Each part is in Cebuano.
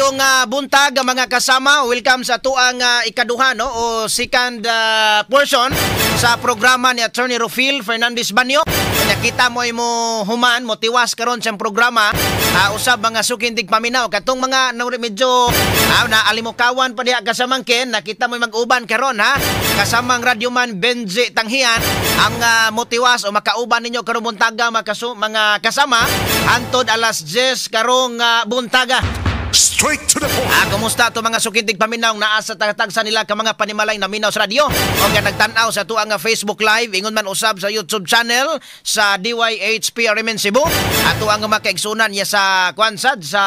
Maayong buntag, mga kasama. Welcome sa tuang ikaduha, no, o second portion sa programa ni Attorney Rufil Fernandez Banyo. Nakita mo mo human mo tiwas karon sa programa, usab mga sukindig paminaw katong mga medyo na alimukawan pa diha kasamangkin, nakita mo mag-uban karon ha kasamang radyoman Benji Tanghian ang motiwas o makauban ninyo karong buntaga, mga kasama, hantod alas 10 karong buntaga. Straight to the point. Kumusta to mga sukintig paminaw naa sa tagtagsa nila ka mga panimalay na minaw sa radyo o nga nagtan-aw sa tuang Facebook Live, ingon man usab sa YouTube channel sa DYHP RMN Cebu, ato ang makaigsunan niya sa kwansad sa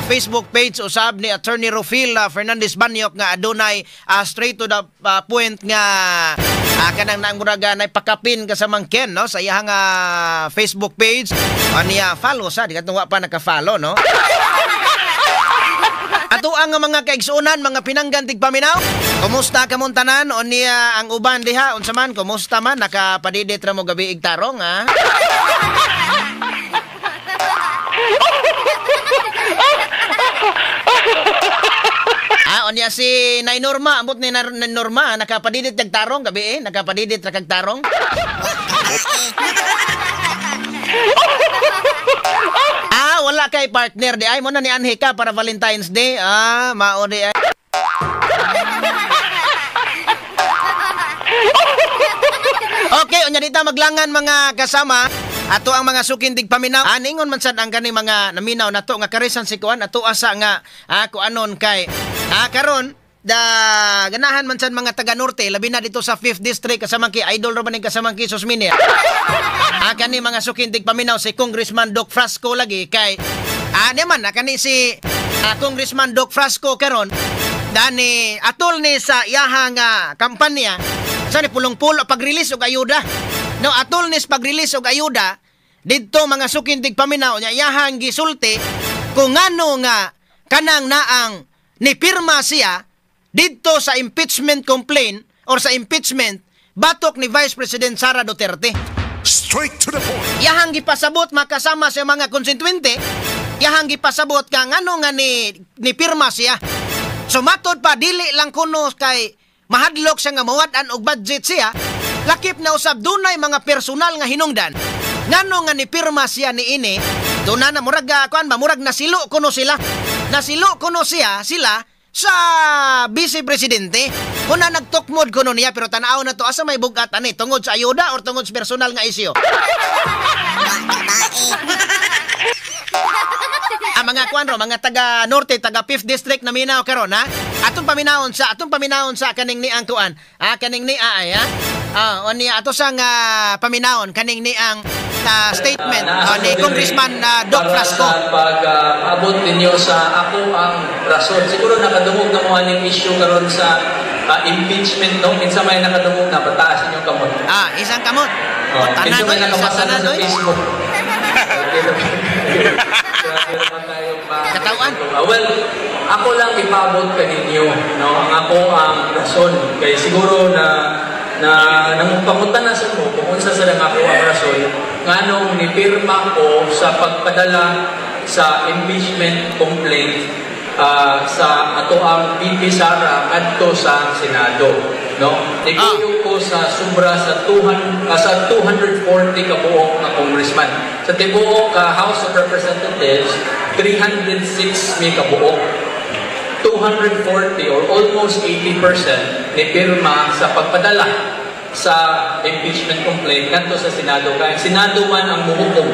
Facebook page usab ni Attorney Rufil Fernandez Banyok nga adunay straight to the point nga kanang nangmuraga nay pakapin kasamang Ken, no, sa iyang Facebook page. Niya follow sa di katong wa pa naka-follow, no. Ato ang mga kaigsuonan, mga pinanggan tigpaminaw. Kumusta kamong tanan? O niya ang uban diha, unsa man, kumusta man, nakapadidit ra mo gabi igtarong, ha? O niya si Nay Norma, ambot ni Nay Norma, nakapadidit kag tarong gabi eh, nakapadidit ra kag tarong. Wala kay partner di ay mo na ni anhi ka para Valentine's Day. Mao di ay. Okay, unya dita maglangan mga kasama. Ato ang mga sukindig paminaw. Ningon man sad ang kani mga naminaw nato nga karisan si kuan ato asa nga kuanon kay karon da ganahan man sad mga taga norte, labi na dito sa 5th District kasamang ki idol ra man ning kasamang ki Susminia. Kani mga sukindig paminaw si Congressman Doc Frasco lagi kay niya man kani si Congressman Doc Frasco karon dani atol ni sa iyahang kampanya sa ni pulong-pulo pag-release og ayuda. No, atol ni sa pag-release og ayuda didto mga sukindig paminaw nya iyahang gisulti kung ngano nga kanang naang nipirma siya didto sa impeachment complaint or sa impeachment batok ni Vice President Sara Duterte. Straight to the point. Yahang gipasabot makasama sa mga konstituente, yahang gipasabot ka ngano nga ni pirma siya. So matod pa dili lang kuno kay mahadlok siya nga mawad-an og budget siya, lakip na usab dunay mga personal nga hinungdan. Ngano nga ni pirma siya niini, duna na murag kuan ba murag nasilo kuno sila. Nasilo kuno siya sila sa vice presidente. Kuna nagtukmod kuno niya, pero tan-aw na to asa may bugat ani, tungod sa ayuda or tungod sa personal nga isyu. Mga kuan ro, mga taga norte, taga 5th District na minaw karon ha. Atong paminawon sa kaning niang kuan. Kaning nia ay ha. O niya ato sang paminawon kaning niang statement ni Congressman Doc Frasco. Para sa pag-abot ninyo sa ako ang rason. Siguro nakadungog na mo aning issue karon sa impeachment, no? Kinsa may nakadungog na pataas inyong kamot. Isang kamot. Tanan, may nakabasa na sa Facebook. Katawan. Well, ako lang ipabot kaninyo, no? Ang ako ang rason. Kay siguro na nangunpangutan na sa mo kung unsa sa lang ako ang rason nganong nipirma ko sa pagpadala sa impeachment complaint sa ato ang VP Sara ngadto sa Senado, no? Nikuyog ko sa sobra sa 240 ka buok nga congressman. Sa tibuok ka House of Representatives, 306 mi ka buok. 240 or almost 80% ni pirma sa pagpadala sa impeachment complaint ngadto sa Senado. Kaya ang Senado man ang muhukom.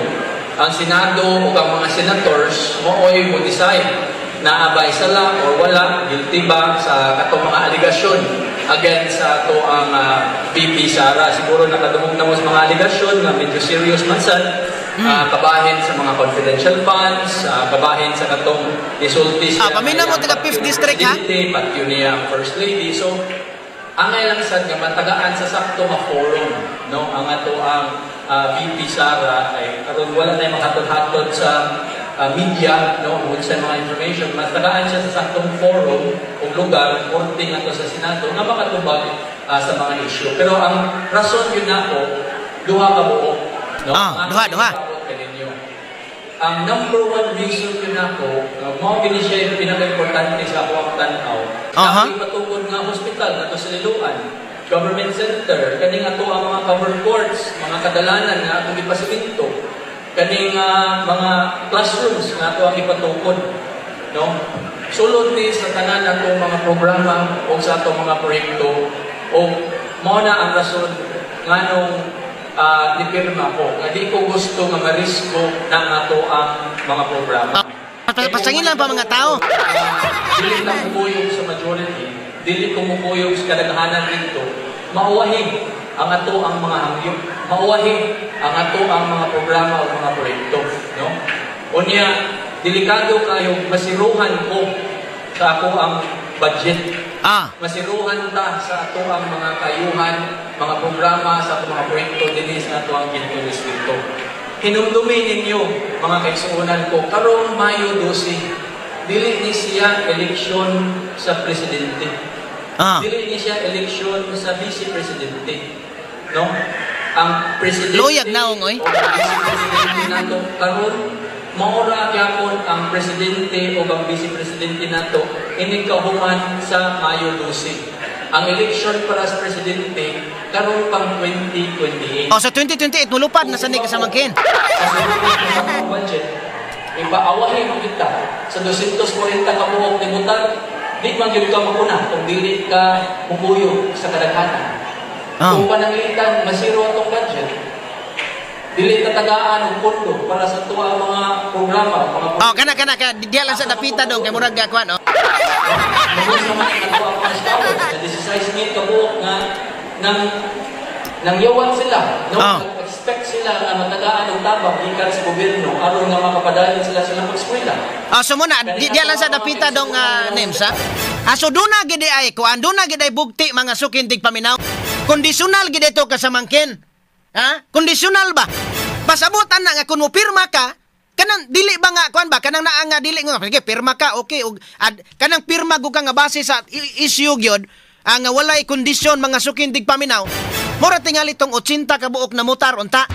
Ang Senado o ang mga senators mooy mo decide na abay sala or wala, guilty ba sa katong mga aligasyon against sa ato ang VP Sara. Siguro nakadungog na mo sa mga aligasyon nga medyo serious man sad. Kabahin sa mga confidential funds, kabahin sa katong isulti siya. Paminaw mo taga 5th District ha? Patyo niya ang First Lady. So, angay lang sad nga matagaan sa sakto nga forum, no? Ang ato ang VP Sara ay karon wala na makatod-hatod sa media, no, ug sa mga information, matagaan siya sa saktong forum o lugar, korte nga sa Senado nga makatubag sa mga issue. Pero ang rason yun nako, duha ka buok, no? Duha. Ang number one reason yun ako, mao gini siya yung pinaka-importante sa ako ang tan-aw. Aha. Ipatukod nga hospital nato sa Liloan, government center, kaning ato ang mga covered courts, mga kadalanan nga atong ipasiminto, kaning mga classrooms nga ato ang ipatukod, no? Sulod ni sa tanan atong mga programa o sa atong mga proyekto, o mao na ang rason nganong nipirma ko nga di ko gusto nga marisko ng ato ang mga programa. Pasangin lang pa mga tao. Dili lang mukuyog sa majority, dili ko mukuyog sa kadaghanan dito. Mauwahi ang ato ang mga hangyo, mauwahi ang ato ang mga programa o mga proyekto, no? Unya, delikado kayo masiruhan ko sa ako ang budget. Masiruhan ta sa ato ang mga kayuhan, mga programa, sa ato mga proyekto dinhi sa ato ang Quinto Distrito. Hinumdumi ninyo, mga kaigsuonan ko, karong Mayo 12, dili ni siya eleksyon sa presidente. Dili ni siya eleksyon sa vice presidente. No? Ang presidente luyag naong oy. O vice presidente nato karon, maura gyapon ang presidente o ang vice presidente nato inig kahuman sa Mayo 12. Ang eleksyon para sa presidente karon pang 2028. O sa 2028 mulupad na sa ni kasamangkin. Sa budget, ipaawahin mo kita sa 240 ka buok ni butan, di man gyud ka makuna kung dili ka mukuyog sa kadaghanan. Kung pananglitan masiro atong budget, dili tatagaan og pondo para sa tuwa mga programa, mga Oh, kana kana ka diha lang sa dapita dong kay murag kuan, oh. Magusto man ang ato ang mga scholars na 16 mil kabuok nga nang yawan sila, no? Expect sila nga matagaan og tabang gikan sa gobyerno aron nga makapadayon sila silang pag-eskwela. So muna diha lang sa dapita dong names, ha. So duna gid ay kuan, duna gid ay bugti mga sukindig paminaw. Kondisyonal gid ito kasamangkin. Ha? Kondisyonal ba? Pasabutan na nga kung mo pirma ka, kanang dili ba nga kuan ba kanang naa nga dili nga sige pirma ka, okay, og kanang pirma gud ka nga base sa issue gyud nga walay kondisyon mga sukindig paminaw. Mura tingali tong 80 ka buok na motar unta.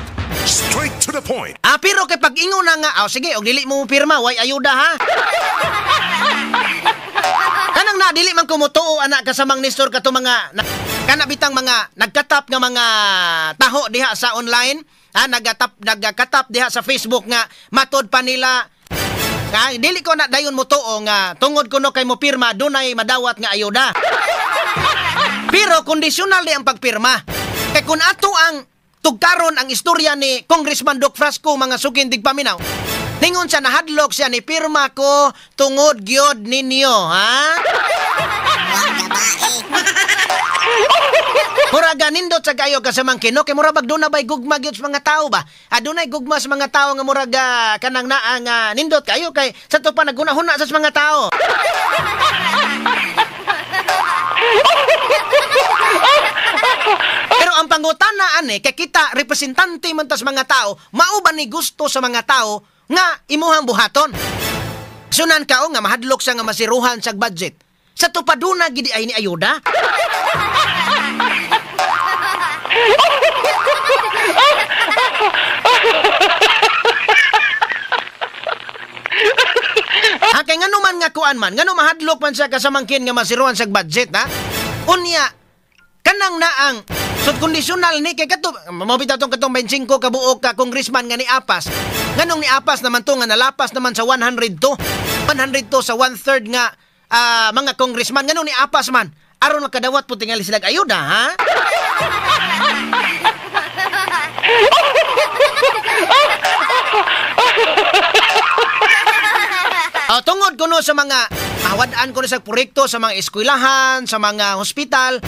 Straight to the point. Pero kay pag ingon na nga, oh, sige, og dili mo pirma, way ayuda ha. Kanang na dili man kumutuo anak kasamang Nestor kato mga kana bitang mga nagkatap nga mga taho diha sa online, ha, nagkatap diha sa Facebook nga matod pa nila. Dili ko na dayon mo tuo nga tungod kuno kay mo pirma dunay madawat nga ayuda. Pero kondisyonal di ang pagpirma. Kay kun ato ang tugkaron ang istorya ni Congressman Doc Frasco mga sukindig paminaw, ningon siya nahadlok siya ni pirma ko tungod gyud ninyo, ha? Mura ganindot sa kayo kasamang kino kay mura bag doon na ba'y gugma gyud sa mga tao ba? Adunay gugma sa mga tao nga murag kanang naa nga nindot kayo kay sa to pa nagunahuna sa mga tao. Pero ang pangutana ani kay kita representante man tas mga tao, mao ba ni gusto sa mga tao nga imuhang buhaton? Sunan kao nga mahadlok siya nga masiruhan sa budget. Sa tupaduna gidi ay ni ayuda. Ha, kay ngano man nga kuan man, ngano mahadlok man siya kasamangkin nga masiruhan sa budget, ha? Unya, kanang naang so kondisyonal ni kay kato mao bitaw tong katong 25 ka buok ka congressman nga ni Apas. Nganong ni Apas naman to nga nalapas naman sa 102. 102 sa 1/3 nga mga congressman, nganong ni Apas man aron makadawat po tingali sila ayuda, ha? Tungod kuno sa mga awad-an kuno sa proyekto sa mga eskwelahan, sa mga hospital.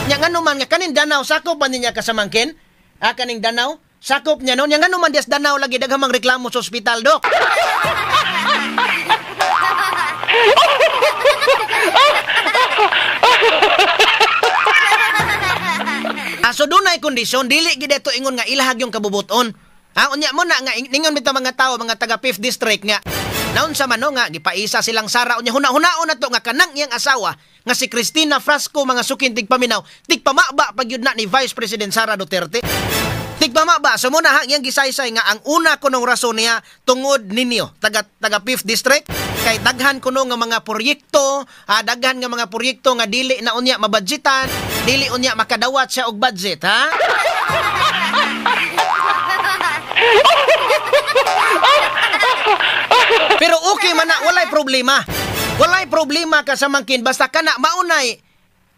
Nya ngano man nga kaning Danao sakop man niya kasamangkin? Ah, kaning Danao sakop niya no. Nya ngano man dias Danao lagi daghang mang reklamo sa ospital, dok. So dunay kondisyon dili gid ito ingon nga ilahag yung kabubuton. Ha, unya mo na nga ningon bitaw mga tao, mga taga 5th district nga naunsa man no nga gipaisa silang Sara, unya huna-hunaon na to nga kanang iyang asawa nga si Christina Frasco mga sukin tigpaminaw, tigpamaba pag yun na ni Vice President Sara Duterte. Tigpamaba Tama ba? So muna ha, iyang gisaysay nga ang una kunong rason niya tungod ninyo taga taga 5th District kay daghan kuno nga mga proyekto, daghan nga mga proyekto nga dili na unya mabudgetan, dili unya makadawat siya og budget, ha? Pero okay man na, walay problema. Walay problema ka sa mangkin basta kana maunay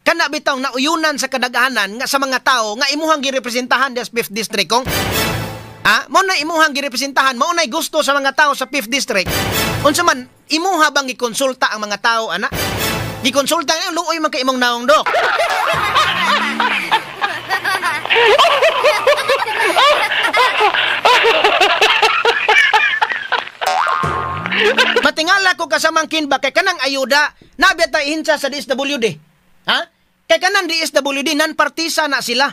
kana bitaw nauyunan sa kadaghanan nga sa mga tao nga imuhang girepresentahan des 5th District kong mao na imuhang girepresentahan, mao nay gusto sa mga tao sa 5th District. Unsa man imuha bang gikonsulta ang mga tao ana? Gikonsulta nga luoy man kay imong naong dok. Matingala ko kasamangkin ba kay kanang ayuda nabi ta ihinsa sa DSWD. Ha? Kay kanang DSWD non-partisa na sila.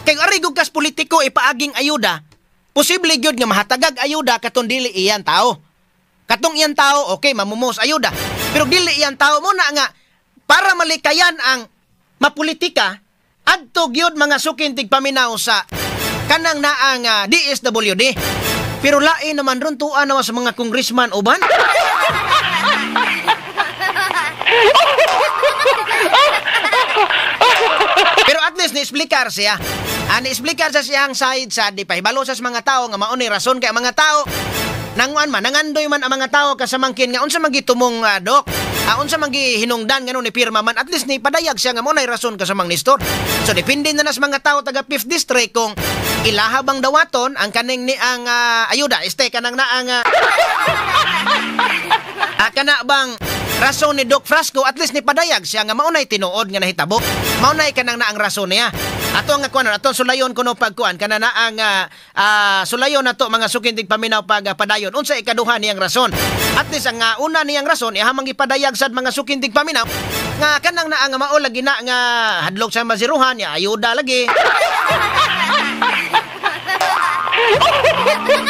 Kay ari gud kas politiko ipaaging ayuda, posible gyud nga mahatagag ayuda katong dili iyan tao. Katong iyan tao, okay, mamumos ayuda. Pero dili iyan tao mo na nga para malikayan ang mapolitika adto gyud mga sukin tigpaminaw sa kanang naang DSWD. Pero lain naman ron tuwa naman sa mga congressman uban. Pero at least ni-explicar siya. Ni-explicar sa siyang side sa di pahibalo sa mga tao nga mauni rason kay mga tao. Nanguan man, nangandoy man ang mga tao kasamangkin nga unsa man gitumong dok. Unsa man gihinungdan ngano ni pirma man, at least ni padayag siya nga maunay rason kasamang Nestor. So depende na nas mga tao taga 5th District kung ilaha bang dawaton ang kaning ni ang ayuda este kanang naang kana bang rason ni Doc Frasco, at least ni padayag siya nga maunay tinuod nga nahitabo, maunay kanang naang rason niya. Ato nga kuan ato sulayon kuno pagkuan kana naang sulayon nato mga sukintig paminaw pag padayon unsa ikaduha niyang rason. At least ang una niyang rason ihamang gipadayag sad mga sukintig paminaw nga kanang naa nga mao lagi na nga hadlok sa maziruhan ya ayuda lagi.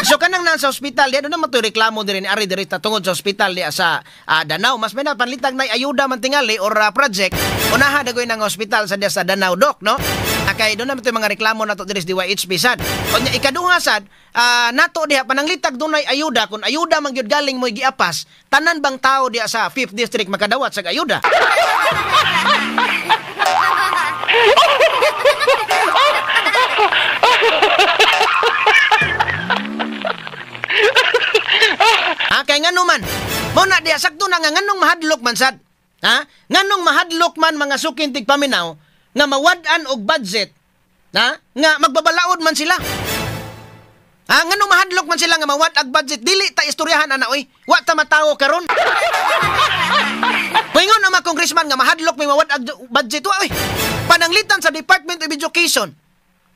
So kanang nasa ospital diya doon naman to'y reklamo diri ni ari diri tungod sa ospital diya sa Danao. Mas may panlitag na ayuda man tingali or project unaha dagoy ng ospital sa diya sa Danao dok, no? Kay doon naman to'y mga reklamo nato diri sa DYHP sad. Unya ikaduha sad nato diha pananglitag dunay ayuda kun ayuda man gyud galing mo'y giapas tanan bang tao diya sa 5th District makadawat sa ayuda? Kay ngano man mo na diya sakto na nga nganong mahadlok man sad. Ha? Nganong mahadlok man mga sukin tigpaminaw nga mawad-an og budget, ha? Nga magbabalaod man sila. Ha? Nganong mahadlok man sila nga mawad-ag budget, dili ta istoryahan ana oy. Wa ta matawo karon. Moingon ang mga congressman nga mahadlok may mawad-ag budget wa oy. Pananglitan sa Department of Education.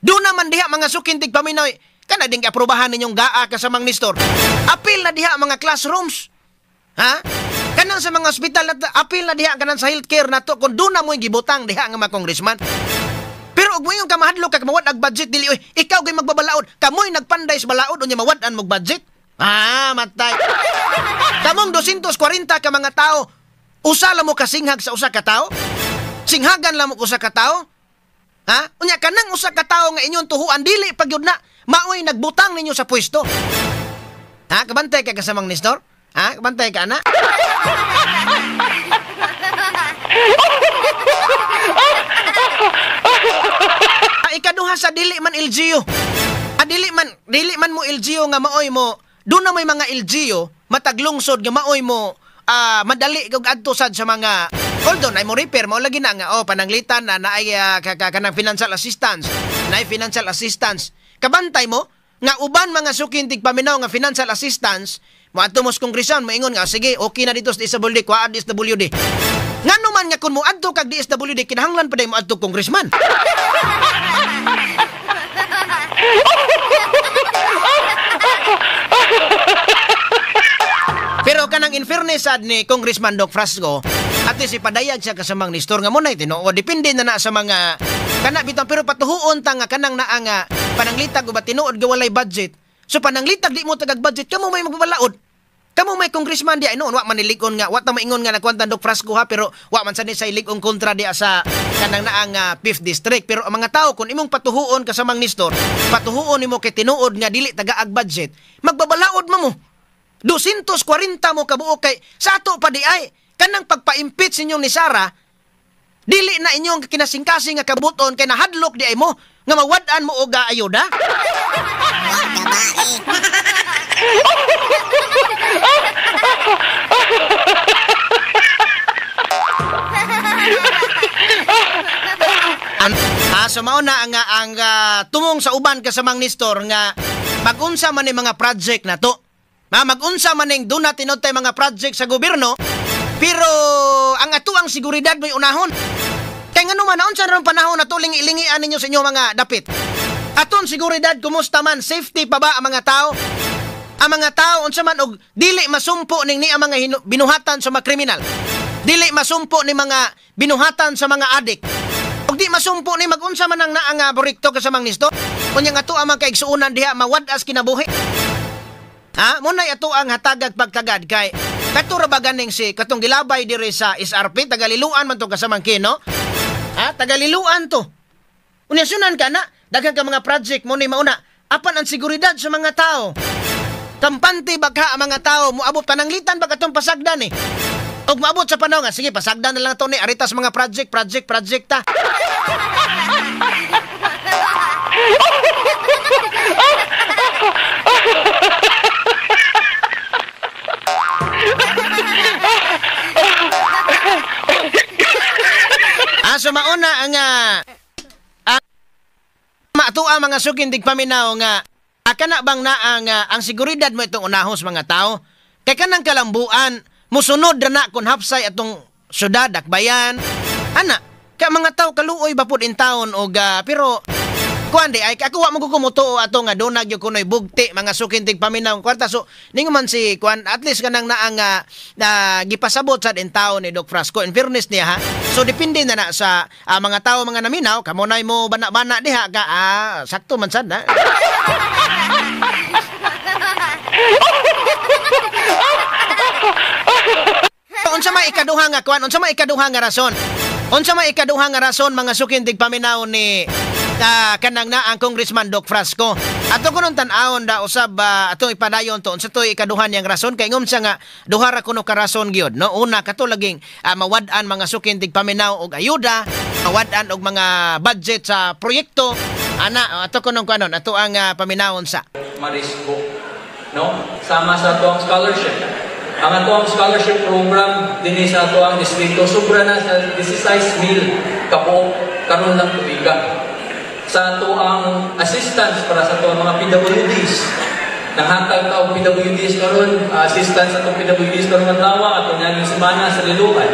Do naman diha mga sukin tigpaminaw kana ding aprobahan ninyong GAA kasamang Nestor. Apil na diha mga classrooms. Ha? Kanang sa mga ospital apil na diha kanang sa healthcare nato kun doon na mo'y gibutang diha nga mga congressman. Pero og moingon ka mahadlok ka mawad ag budget dili oy, ikaw gyud magbabalaod, kamoy nagpanday sa balaod unya mawad-an mog budget. Ah, matay. Kamong 240 ka mga tao, usa lang mo kasinghag sa usa ka tawo? Singhagan lang mo usa ka tawo? Ha? Unya kanang usa ka tawo nga inyong tuhuan dili pa gyud na maoy nagbutang ninyo sa pwesto. Ha? Kabantay ka kasamang Nestor? Ha? Kabantay ka ana? Ikaduha sa dili man LGU. Dili man mo LGU nga maoy mo. Doon na may mga LGU mataglungsod nga maoy mo madali kog adto sad sa mga although ay mo repair mao lagi na nga oh pananglitan na naay kanang financial assistance, naay financial assistance. Kabantay mo nga uban mga sukin tigpaminaw nga financial assistance moadto mo sa kongresan moingon nga sige okay na dito sa DSWD kuha DSWD. Ngano man nga kun moadto kag DSWD kinahanglan pa day moadto congressman. Pero kanang in fairness sad ni Congressman Doc Frasco, at least ipadayag siya kasamang Nestor nga munay tinuod depende na na sa mga kana bitang pero patuhuon ta nga kanang naa nga pananglitag o ba tinuod ga walay budget. So pananglitag di mo tagag budget kamo may magbabalaod. Kamo may congressman diya noon, wa man nilig-on nga, wa ta maingon nga nagkuantan Doc Frasco ha, pero wa man sa ni sa ilig-on kontra diya sa kanang naang 5th district. Pero ang mga tao, kung imong patuhuon kasamang Nestor, patuhuon nimo kay tinuod nga dili tagaag budget, magbabalaod mo mo. 240 mo kabuok kay sa ato pa di ay kanang pagpa-impeach ninyong ni Sara, dili na inyong kinasingkasing nga kabuton kay nahadlok di ay mo nga mawad-an mo og ayuda. So mao na ang tumong sa uban kasamang Nestor nga magunsa man ni mga project na to. Magunsa man ning doon natin tay mga project sa gobyerno, pero ang ato ang seguridad mo'y unahon. Kay ngano man unsa ron panahon na tuling ilingian ninyo sa inyong mga dapit. Aton seguridad kumusta man, safety pa ba ang mga tao? Ang mga tao unsa man og dili masumpo ning ni ang mga binuhatan sa mga kriminal. Dili masumpo ni mga binuhatan sa mga adik. Og di masumpo ni magunsa man ang naang proyekto kasamang Nestor. Unya nga ato ang mga kaigsuonan diha mawad-as kinabuhi. Ha, munay ato ang hatagag pagtagad kay kato ra ba ganing si katong gilabay diri sa SRP tagaliluan man to kasamang Kino. Ha, tagaliluan to. Unya sunan ka na daghan ka mga project mo ni mauna apan ang seguridad sa mga tao. Kampante bagha ang mga tao moabot pananglitan ba katong pasagdan eh. Og maabot sa panahon nga sige pasagdan na lang to ni aritas mga project project project ta. So mauna ang matua mga sukindig paminaw nga akana bang na ang seguridad mo itong unahon sa mga tao kay kanang kalambuan musunod na kun hapsay atong syudad akbayan ana ka mga tao kaluoy ba pud in town og pero kuan di ay ako wa mo kumutuo ato nga dunag gyud kunoy bugti mga sukintig paminaw kwarta so ningo man si kuan at least kanang naang na gipasabot sad in town ni Doc Frasco in fairness niya ha. So depende na na sa mga tao mga naminaw kamo nay mo bana-bana diha ka sakto man sad na. Unsa may ikaduha nga kuan, unsa may ikaduha nga rason? Unsa may ikaduha nga rason mga sukintig paminaw ni kanang na ang Congressman Doc Frasco. Ato kunon tan-awon da usab atong ipadayon to unsa toy ikaduha niyang rason kay ngum siya nga duha ra kuno ka rason gyud no. Una kato laging mawad-an mga sukintig paminaw og ayuda, mawad-an og mga budget sa proyekto. Ana ato kunon kanon ato ang paminawon sa Marisco no, sama sa atuang scholarship. Ang atuang scholarship program dinhi sa atuang distrito sobra na sa 16,000 kabuok karon lang tuiga. Sa atuang assistance para sa atuang mga PWDs. Nanghatag ta og PWDs karon, assistance sa atong PWDs karon adlaw atong nanging semana sa Liloan.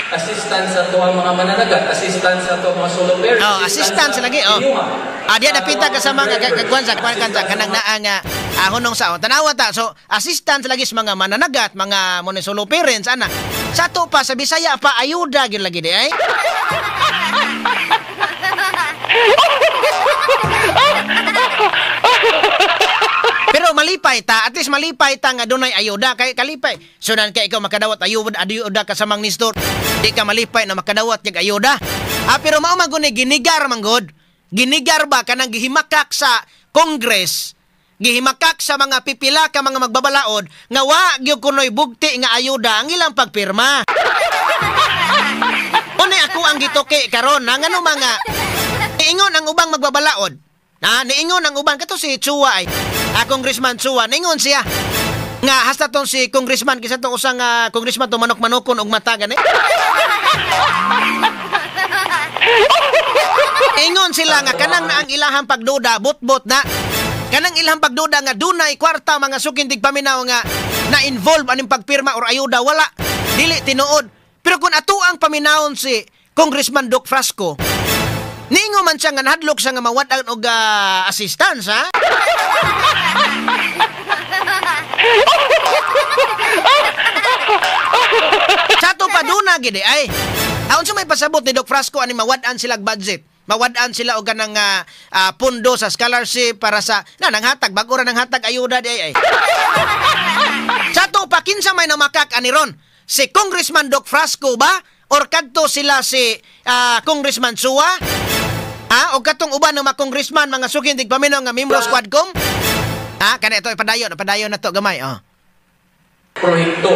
Assistance sa atuang mga mananagat, assistance sa atuang mga solo parents. Oh, assistance lagi oh. Diya napita kasama nga kagkuan sa kuan kan kanang naa nga hunong sa tanawa ta. So, assistance lagi sa mga mananagat, mga mo solo parents ana. Sa ato pa sa Bisaya pa ayuda gyud lagi di ay. Pero malipay ta, at least malipay ta nga dunay ayuda kay kalipay. Sunan kay ikaw makadawat ayuda ayuda kasamang Nestor. Di ka malipay na makadawat kag ayuda. Pero mao man gud ni ginigar man gud. Ginigar ba kanang gihimakak sa Congress, gihimakak sa mga pipila ka mga magbabalaod nga wa gyud kunoy bugti nga ayuda ang ilang pagpirma. Unay ako ang gituki karon na ngano mga niingon ang ubang magbabalaod. Na niingon ang uban kato si Chua ay. Congressman Chua niingon siya nga hasta tong si congressman kisa tong usang congressman to manok-manokon og mata gani. Ingon sila nga kanang na ang ilahang pagduda bot-bot na. Kanang ilahang pagduda nga dunay kwarta mga sukindig paminaw nga na-involve aning pagpirma or ayuda wala. Dili tinuod. Pero kung ato ang paminawon si Congressman Doc Frasco, niingo man siya nga nahadlok siya nga mawad-an og assistance, ha? Sa ato pa duna gid ay. Unsa may pasabot ni Doc Frasco ani mawad-an sila og budget? Mawad-an sila og kanang pundo sa scholarship para sa na nanghatag bag-o ra nanghatag ayuda di ay. Sa ato pa Kinsa may namakak ani ron? Si Congressman Doc Frasco ba? Or kadto sila si Congressman Chua? Ah, o katong uban ng mga congressman, mga suking tigpaminaw nga membro sa Quadcom? Ah, kana ito ipadayon, ipadayon na to gamay, oh. Proyekto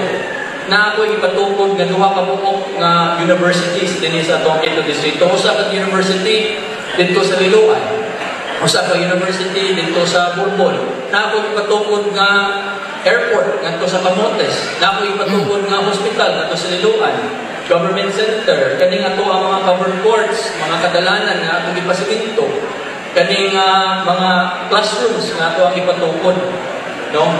na ako ipatukod nga duha ka buok nga universities dinhi sa atong Quinto Distrito. Usa ka university didto sa Liloan. Usa ka university didto sa Borbon. Na ako ipatukod nga airport ngadto sa Camotes. Na ako ipatukod nga hospital ngadto sa Liloan. Government center, kaning ato ang mga covered courts, mga kadalanan nga atong ipasiminto, kaning mga classrooms nga ato ang ipatukod, no?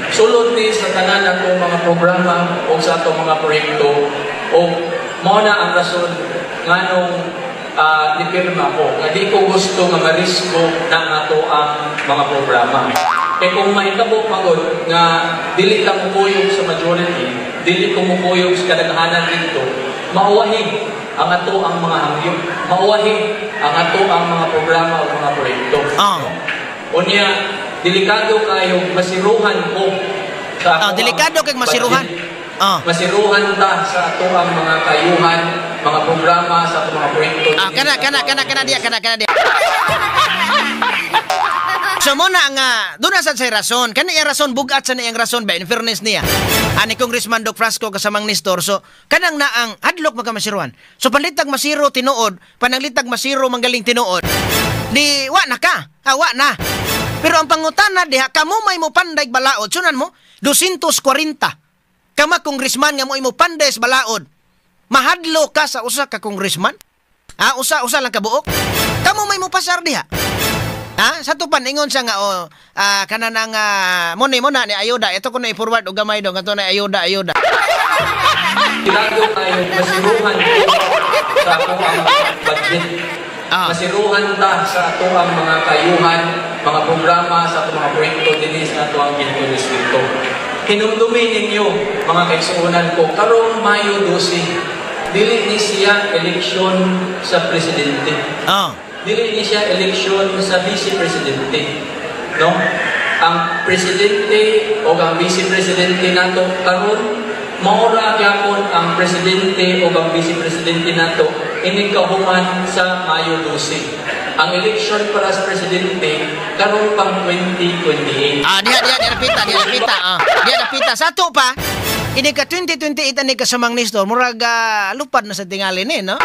Sulod ni sa tanan atong mga programa o sa atong mga proyekto o mao na ang rason nganong nipirma ko nga di ko gusto nga marisko ng ato ang mga programa. Kay kung mahitabo pagod nga dili ta mukuyog sa majority, dili ko mukuyog sa kadaghanan dito, mauwahi ang ato ang mga hangyo, mauwahi ang ato ang mga programa o mga proyekto. Unya, delikado kayo masiruhan ko sa ako Ah, delikado ang kay masiruhan. Budget. Ah. Masiruhan ta sa ato ang mga kayuhan, mga programa, sa ato mga proyekto. Ah, kana kana kana kana diya, kana kana diya. So mo na nga doon na sad say rason. Kani iya rason, bugat sa niyang rason ba, in fairness niya. Ani Congressman Doc Frasco, kasamang Nestor. So kanang naang hadlok magka masiruhan. So panlitag masiro tinuod, pananglitag masiro manggaling tinuod. Di wa na ka. Ah, wa na. Pero ang pangutana diha, kamo may mo panday balaod. Sunan mo 240 kama congressman nga mo imo panday sa balaod. Mahadlo ka sa usa ka congressman? Ah, usa usa lang ka buok? Kamo may mo pasar diha. Ha? Sa tupan ingon siya nga oh, kana nang mo ni mo na ni ayuda. Ito ko na i-forward og gamay dong ato na ayuda ayuda. Delikado kayo masiruhan ko sa ako ang budget. Ah. Masiruhan ta sa ato ang mga kayuhan, mga programa, sa ato mga proyekto dinhi sa ato ang Quinto Distrito. Hinumdumi ninyo, mga kaigsuonan ko, karong Mayo 12, dili ni siya eleksyon sa presidente. Dili ni siya eleksyon sa vice presidente. No? Ang presidente o ang vice presidente nato karon, maura gyapon ang presidente o ang vice presidente nato inig kahuman sa Mayo 12. Ang eleksyon para sa presidente karon pang 2028. Ah, diha diha diha napita, diha napita. Ah, diha napita. Sa ato pa, ini ka 2028 ani kasamang Nestor, murag lupad na sa tingali ni, no?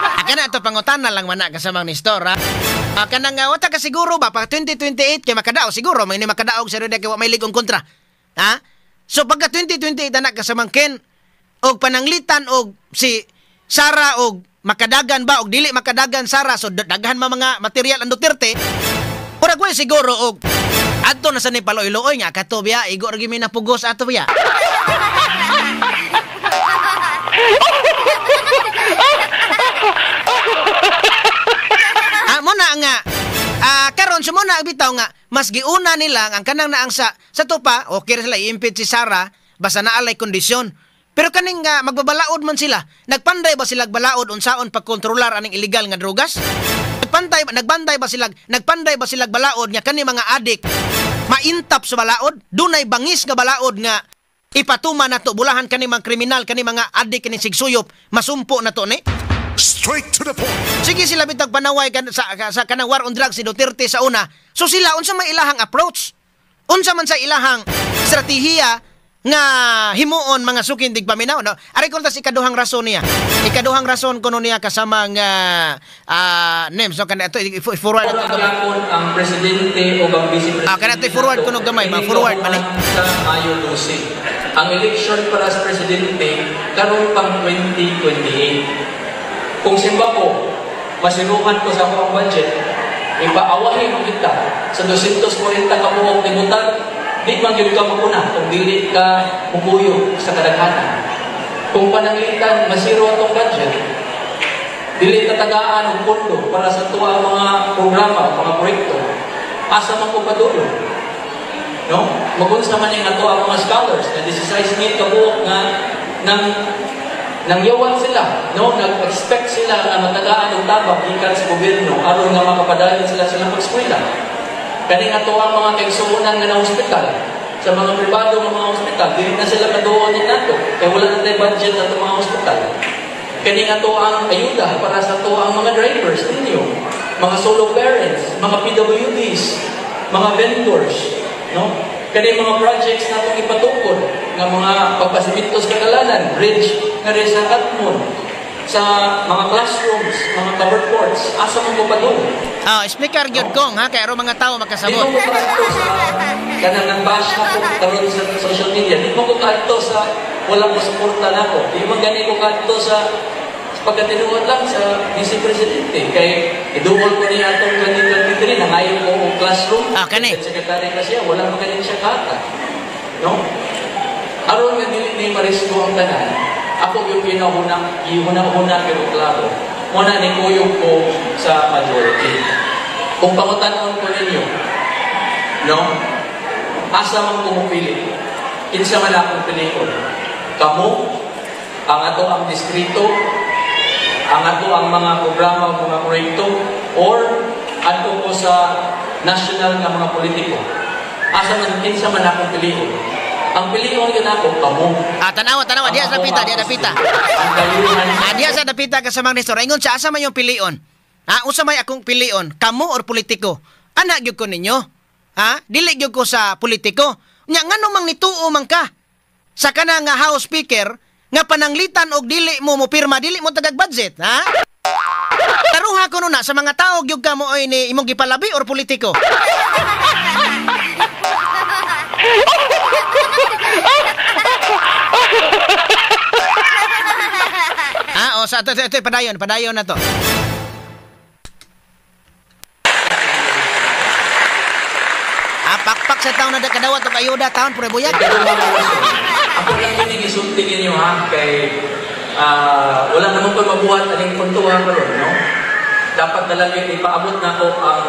Ah, kana ato pangutana lang man na, kasamang Nestor, ha? Ah, kanang wata ka siguro ba pa 2028 kay makadaog siguro may ni makadaog sa kay wa may ligong kontra. Ha? So pagka 2028 anak, kasamang Ken, og pananglitan og si Sara og makadagan ba og dili makadagan Sara, so daghan ma mga material ang Duterte. Murag way siguro og adto na sa ni paloy-looy nga kato biya igo ra gyud mi napugos ato biya. Ah, mo na nga karon so mo na bitaw nga mas giuna nila ang kanang naang sa tupa, okay ra sila i-impeach si Sara basta naalay kondisyon. Pero kaning nga magbabalaod man sila, nagpanday ba sila balaod unsaon pagkontrolar aning illegal nga drogas? Nagpanday ba sila balaod nga kani mga adik maintap sa balaod? Dunay bangis nga balaod nga ipatuma nato bulahan kani mga kriminal, kani mga adik, kani sigsuyop, masumpo na to ni? Straight to the point. Sige sila bitag panaway kan, sa kanang war on drugs si Duterte sa una. So sila unsa may ilahang approach? Unsa man sa ilahang estratehiya nga himuon, mga suking tigpaminaw, no? Ari kon tas ikaduhang rason niya. Ikaduhang rason kuno niya kasama nga names, no? Kana ito i-forward ato gamay. Gyapon ang presidente o ang vice presidente. Ah, kana ito i-forward kuno gamay, ma-forward man eh. Sa Mayo 12. Ang eleksyon para sa presidente karon pang 2028. Kung simba ko, masiruhan ko sa akong budget, ipaawahin kita sa 240 ka buok ni butan, di man gyud ka makuna kung dili ka mukuyog sa kadaghanan. Kung pananglitan, masiro atong budget, dili tatagaan og pondo para sa tuwa mga programa, mga proyekto, asa man ko padulong? No? Magunsa man yung ato ang mga scholars na 16 mil kabuok nga nang nangyawat sila, no? Nag-expect sila nga matagaan og tabang gikan sa gobyerno aron nga makapadayon sila silang pag-eskwela. Kani ato ang mga kaigsuonan nga na hospital, Sa mga pribado nga mga ospital, dili na sila kaduol ni nato kay wala na tay budget ato mga ospital. Kani nga to ang ayuda para sa to ang mga drivers ninyo, mga solo parents, mga PWDs, mga vendors, no? Kani mga projects natong ipatukod nga mga pagpasiminto sa kadalanan, bridge nga rin sa Katmon, sa mga classrooms, mga covered courts, asa man ko padung? Ah, explicar gyud kong ha, kay aron mga tao Di makasabot. mo ko kaadto sa kanang nang bash ako karon sa social media. Di mo ko kaadto sa wala ko suporta nako. Di mo gani ko kaadto sa pagkatinuod lang sa Vice Presidente. Kay iduol ko niya atong 2023, nangayo ko og classroom. Ah, kani. Secretary na siya, wala man ganin siya kata. No? Aron nga dili ni marisgo ang tanan, ako yung ginahuna, gihuna-huna pero klaro. Muna ni kuyog ko sa majority. Kung pangutanon ko ninyo, no? Asa man ko mopili? Kinsa man akong pilion? Kamo, ang ato ang distrito, ang ato ang mga programa, mga proyekto, or adto ko sa national nga mga politiko. Asa man, kinsa man akong pilion? Ang pilion yun ako, kamo. Ah, tanawa, tanawa, diya sa dapita, diya dapita. Ang dayuhan. Ah, diya sa dapita kasamang Nestor. Ingon siya, asa man yung pilion? Ha, unsa may akong pilion? Kamo or politiko? Ana gyud ko ninyo. Ha? Dili gyud ko sa politiko. Nya ngano mang nituo man ka sa kana nga House Speaker nga pananglitan og dili mo mopirma, dili mo tagag budget, ha? Taruha ko na sa mga tao gyud ka mo oy ni imong gipalabi or politiko. Ah, o sa ito, ito, ito, padayon, padayon na to. Ah, pakpak sa taon na kadawat og ayuda taon pre buyag. Ako lang yun yung isulti ninyo ha, kay wala naman ko mabuhat aning puntuhan karon, no? Dapat na lang yun, ipaabot na ko ang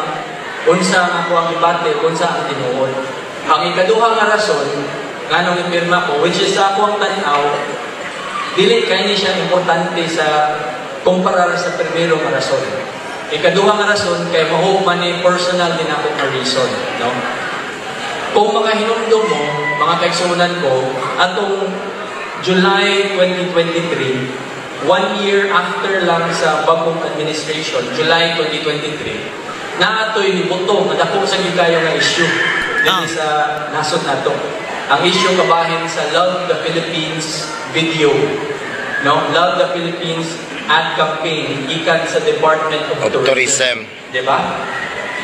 unsa nga ako ang ibate, unsa ang tinuod. Ang ikaduha nga rason, nganong ipirma ko, which is ako ang tanaw, dili kay ni siya importante sa kumpara sa primero nga rason. Ikaduha nga rason kay mao man ni personal din ako nga reason, no? Kung makahinumdum mo, mga kaigsuonan ko, atong July 2023, one year after lang sa bagong administration, July 2023, naatoy ni buto, madako sa kayo nga issue dinhi sa nasod nato. Ang issue kabahin sa Love the Philippines video, no? Love the Philippines ad campaign gikan sa Department of Of Tourism. Tourism. Di ba?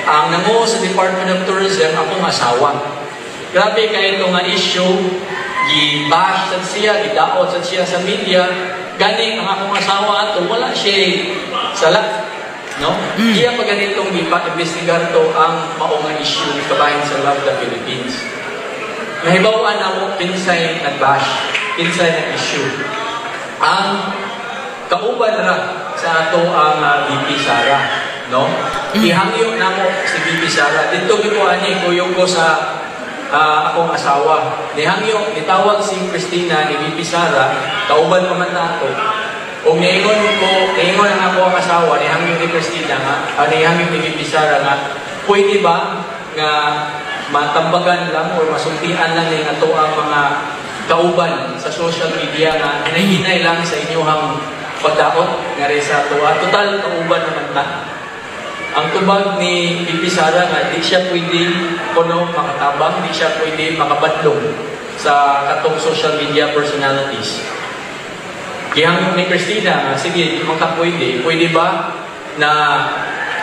Ang nanguo sa Department of Tourism, akong asawa. Grabe kay ito nga issue, gi-bash sad siya, gidaot sad siya sa media. Gani ang akong asawa ato, wala siya sala. No? Iya pa ganitong gipa-investigar to ang mao nga issue kabahin sa Love the Philippines. Nahibaw-an namo kinsay nag-bash, kinsay nag-issue. Ang kauban ra sa ato ang VP Sara, no? Ihangyo namo si VP Sara. Didto gyud ko ani kuyog ko sa akong asawa. Nihangyo, nitawag si Christina ni VP Sara, kauban pa man nato. O niingon ko, niingon ang ako ang asawa, nihangyo ni Christina nga, nihangyo ni VP Sara nga, pwede ba nga matambagan lang or masultian lang ni ato ang mga kauban sa social media nga hinay-hinay lang sa inyong pagdaot nga rin sa ato. Total, kauban naman ta. Ang tubag ni VP Sara nga di siya pwede kuno makatabang, di siya pwede makabadlong sa katong social media personalities. Gihangyo ni Christina nga sige, di man ka pwede, pwede ba na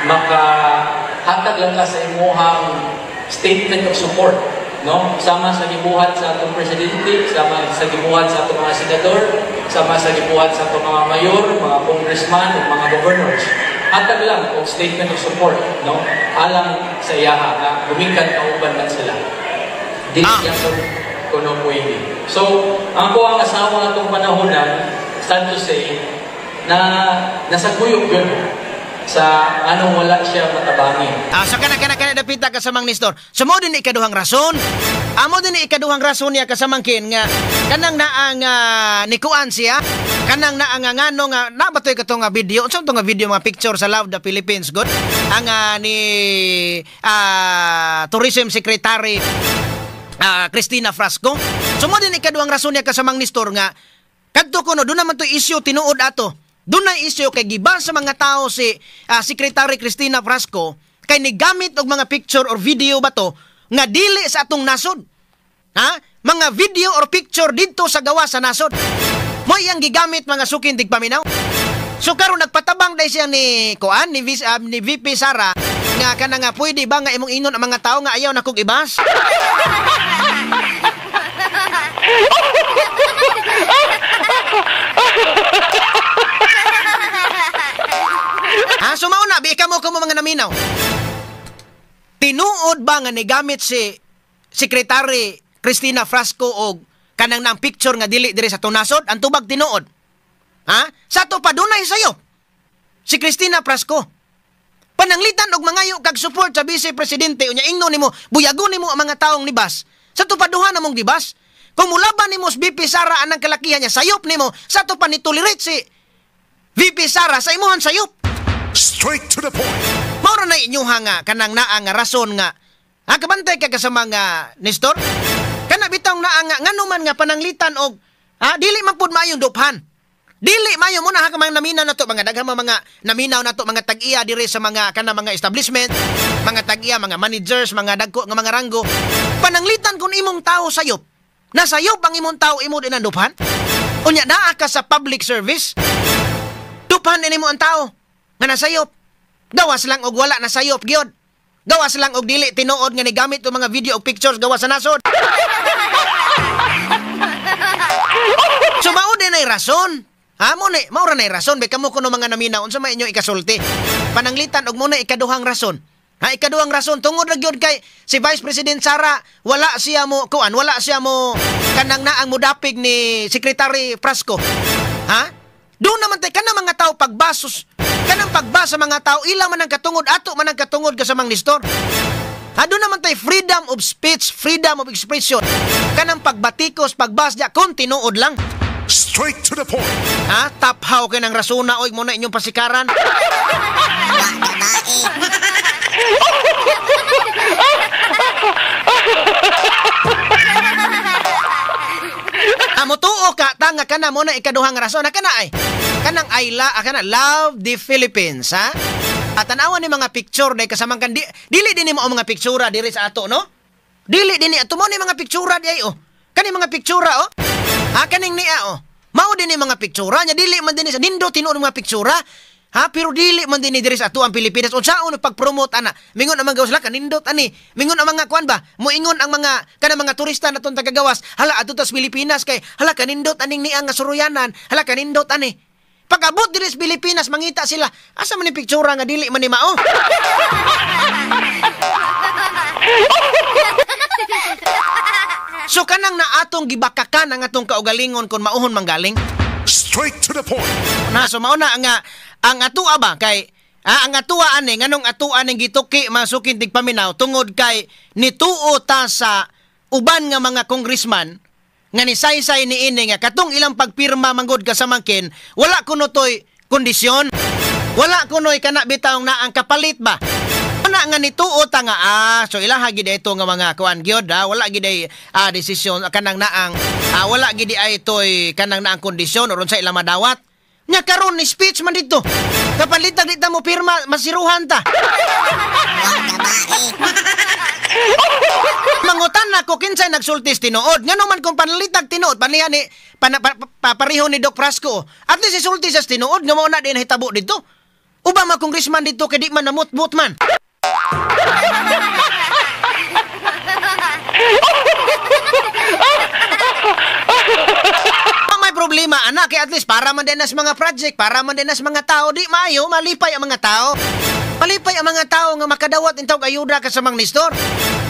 makahatag lang ka sa imuhang statement of support, no? Sama sa gibuhat sa atong presidente, sama sa gibuhat sa atong mga senador, sama sa gibuhat sa atong mga mayor, mga congressman ug mga governors. Hatag lang og statement of support, no? Alang sa iyaha nga gumingkan kauban man sila. Dili gyapon kuno pwede. So, ang ko ang asawa atong panahonan, sad to say, na nasa kuyog yun sa anong wala siya matabangi. Ah, so kana kana kana dapita kasamang Nestor. So mo din ikaduhang rason. Amo din ikaduhang rason niya kasamangkin nga kanang naang nikuan siya, kanang naang nga ngano nga nabatoy kato nga video. Unsa to nga video, mga picture sa Love the Philippines good. Ang ni Tourism Secretary Christina Frasco. So mo din ikaduhang rason niya kasamang Nestor nga kadto kuno doon naman to issue tinuod ato. Doon na issue kay giba sa mga tao si Secretary Christina Frasco kay nigamit og mga picture or video ba to nga dili sa atong nasod. Ha? Mga video or picture didto sa gawa sa nasod. Mo iyang gigamit mga sukin tigpaminaw. So karon nagpatabang dai siya ni kuan ni, ni VP Sara nga kana nga pwede ba nga imong inon ang mga tao nga ayaw na kog ibas? Ha, so mauna bi kamo ko mga naminaw. Tinuod ba nga nigamit si Secretary Christina Frasco og kanang nang picture nga dili diri sa tunasod? Ang tubag tinuod. Ha? Sa ato pa dunay sayo si Christina Frasco. Pananglitan og mangayo kag support sa Vice Presidente unya ingno nimo, buyagon nimo ang mga taong nibas. Sa ato pa duha namong gibas. Kung mulaban nimo si VP Sara anang kalakihan niya, sayop nimo, sa ato pa ni tolerate si VP Sara sa imuhan sayop. Straight to the point. Mao ra na inyuha nga kanang naa nga rason nga ha, kabantay ka sa mga Nestor? Kana bitawng naa nga ngano man nga pananglitan og ha, dili man pud maayong duphan. Dili mayo mo na ha mga naminaw nato mga daghang mga naminaw nato mga tag-iya diri sa mga kana mga establishment, mga tag-iya, mga managers, mga dagko nga mga ranggo. Pananglitan kun imong tao sayop. Nasayop ang imong tao imo din ang duphan. Unya naa ka sa public service. Duphan nimo ang tao nga nasayop. Gawas lang og wala nasayop gyud. Gawas lang og dili tinuod nga nigamit og mga video og pictures gawas sa nasod. So mao din ay rason. Ha, mo ni, mao ra nay rason. Be kamo kuno mga naminaw unsa may inyo ikasulti. Pananglitan og mo na ikaduhang rason. Ha, ikaduhang rason tungod ra gyud kay si Vice President Sara wala siya mo kuan, wala siya mo kanang naang modapig ni Secretary Frasco. Ha? Doon naman tay kanang mga tao pagbasos, kanang pagbasa mga tao ila man ang katungod, ato man ang katungod kasamang Nestor. Ha, doon naman tay freedom of speech, freedom of expression. Kanang pagbatikos, pagbasya kon tinuod lang. Straight to the point. Ha? Taphaw kay ng rasuna oy mo na inyong pasikaran. Mutuo ka tanga kana mo na ikaduhang rason na kana ay. Kanang ayla kana love the Philippines, ha? At tan-awan ni mga picture day kasamang kan dili din mo ang mga pictura diri sa ato, no? Dili din ni ato mo ni mga pictura di ay oh. Kani mga pictura oh. Ha, kaning niya oh. Mao din ni mga pictura nya dili man din sa nindo tinuod mga pictura. Ha, pero dili man din ni diri sa ato ang Pilipinas. Unsaon pag-promote ana? Mingon ang mga gawas kanindot ani. Mingon ang mga kuan ba? Moingon ang mga kanang mga turista natong tagagawas. Hala adto tas Pilipinas kay hala kanindot aning niya nga suruyanan. Hala kanindot ani. Pag-abot diri sa Pilipinas mangita sila. Asa man ni pictura nga dili man ni mao? So kanang naatong gibakakan ang atong kaugalingon kon mauhon manggaling. Straight to the point. Na so mauna nga ang atua ba kay ang atua ani nganong atua ning gituki masukin tigpaminaw tungod kay nituo ta sa uban nga mga congressman nga nisaysay niini nga katong ilang pagpirma manggod kasamangkin wala kuno toy kondisyon, wala kunoy kana bitaw na ang kapalit ba. Ana nga nituo ta nga so ilaha gid ito nga mga kuan gyud ha, wala gid ay desisyon kanang naang wala gid ay toy kanang naang kondisyon or unsa ila madawat. Nya karon ni speech man dito. Kapalitag di ta mo pirma masiruhan ta. Mangutan na ko kinsay nagsultis tinuod. Ngano man kung panalitag tinuod paniha ni pareho ni Doc Frasco. At least isulti sa tinuod nga mao na din hitabo dito. Uba mga congressman dito kay di man namutmut man. May problema anak kay at least para man din nas mga project, para man din nas mga tao, di maayo malipay ang mga tao. Malipay ang mga tao nga makadawat intawg ayuda ka sa mga Nestor.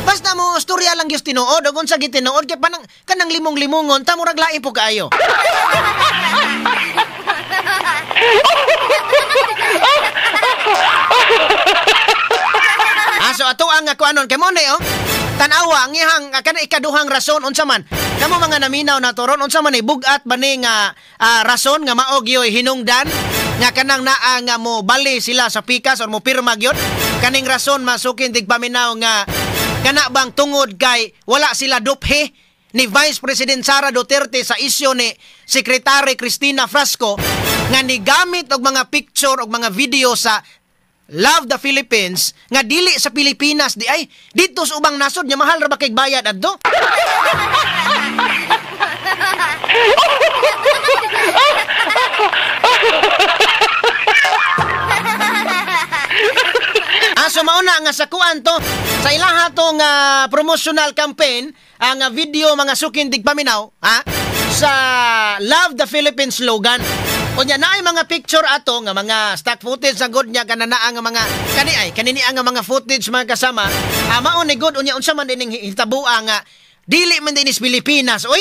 Basta mo storya lang gyud tinuod ug unsa gid tinuod kay panang kanang limong-limongon ta murag lain po kaayo. So ato ang kuanon kay mo ni oh. Tan-awa ang iyang kana ikaduhang rason unsa man. Kamo mga naminaw na toron unsa man ni bug-at ba ni nga rason nga mao gyoy hinungdan nga kanang naa nga mo bali sila sa pikas or mo pirma gyud kaning rason masukin tigpaminaw nga Kana bang tungod kay wala sila duphe ni Vice President Sara Duterte sa isyu ni Secretary Cristina Frasco nga nigamit og mga picture og mga video sa Love the Philippines nga dili sa Pilipinas di ay dito sa ubang nasod nya mahal ra ba kay bayad adto? So mauna nga sa kuan to sa ilaha to nga promotional campaign ang video mga sukin digpaminaw ha sa Love the Philippines slogan. Unya naay mga picture ato nga mga stock footage ang good niya kananaa nga mga kani ay kanini ang mga footage mga kasama. Mao ni good unya unsa man dining hitabua nga dili man dinis Pilipinas oy.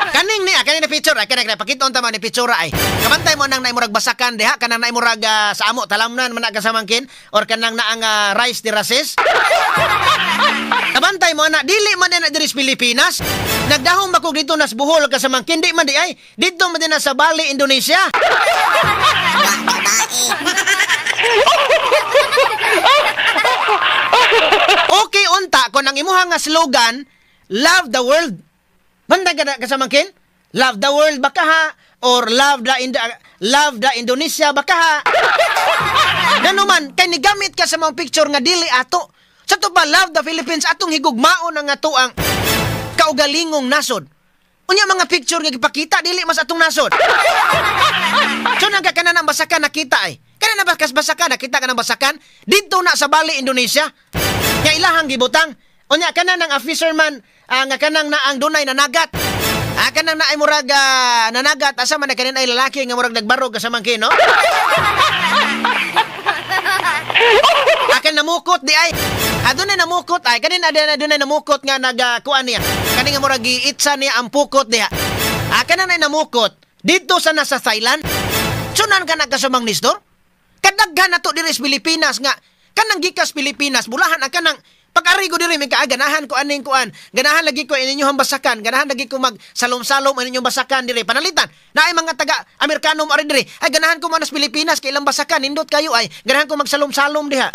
Kaning niya kaning na picture ay kanang pakita unta man ni picture ay. Kabantay mo nang naimurag basakan diha kanang naimurag sa amo talamnan man na kasamangkin or kanang naang rice terraces. Kabantay mo na dili man na diri sa Pilipinas. Nagdahom ba kog dito nas Bohol kasamangkin di man di ay didto man din na sa Bali, Indonesia. Okay unta kon ang imuha nga slogan Love the world. Bantay ka kasamangkin? Love the world baka ha or love the Indonesia baka ha. Ganuman kay nigamit ka sa mga picture nga dili ato. Sa to pa Love the Philippines atong higugmaon ang ato ang kaugalingong nasod. Unya mga picture nga gipakita dili mas atong nasod. So nang kanan ang basakan nakita ay. Kanan bakas basakan nakita ka ng basakan didto na sa Bali, Indonesia. Nga ilahang gibutang. Unya kanan ang fisherman nga kanang na ang dunay nanagat. Kanang na ay murag nanagat asa man na kanin ay lalaki nga murag nagbarog kasamang kino. Akan namukot di ay. Adunay namukot ay kanin adunay namukot nga nagkuan niya. Kani nga murag giitsa niya ang pukot diha. Kanan ay namukot didto sa nasa Thailand. Sunan ka nagkasumang Nestor? Kadaghan na to diri sa Pilipinas nga kanang gikas Pilipinas bulahan ang kanang pag-ari ko diri may kaaganahan ko aning kuan. Ganahan lagi ko inyong basakan, ganahan lagi ko mag salom-salom inyong basakan diri. Panalitan. Naay mga taga Amerikano mo ari diri. Ay ganahan ko man sa Pilipinas kay ilang basakan nindot kayo ay ganahan ko magsalom-salom diha.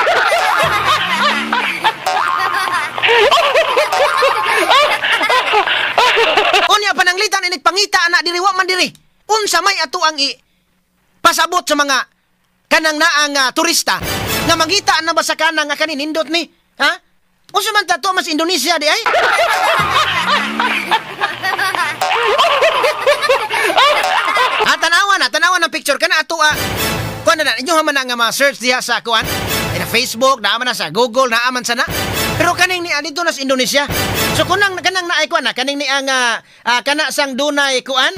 Unya pananglitan inig pangita ana diri wa man diri. Unsa may ato ang i pasabot sa mga kanang naang turista nga mangita na basakan nga kanin nindot ni, ha? Unsa man ta to mas Indonesia di ay? Tanawa ng picture kana ato kuan na inyo man nga ma-search diha sa kuan na Facebook, naa man na sa Google, naa man sana. Pero kaning ni dito nas Indonesia. So kunang kanang naay kuan na kaning ni ang kana sang dunay kuan,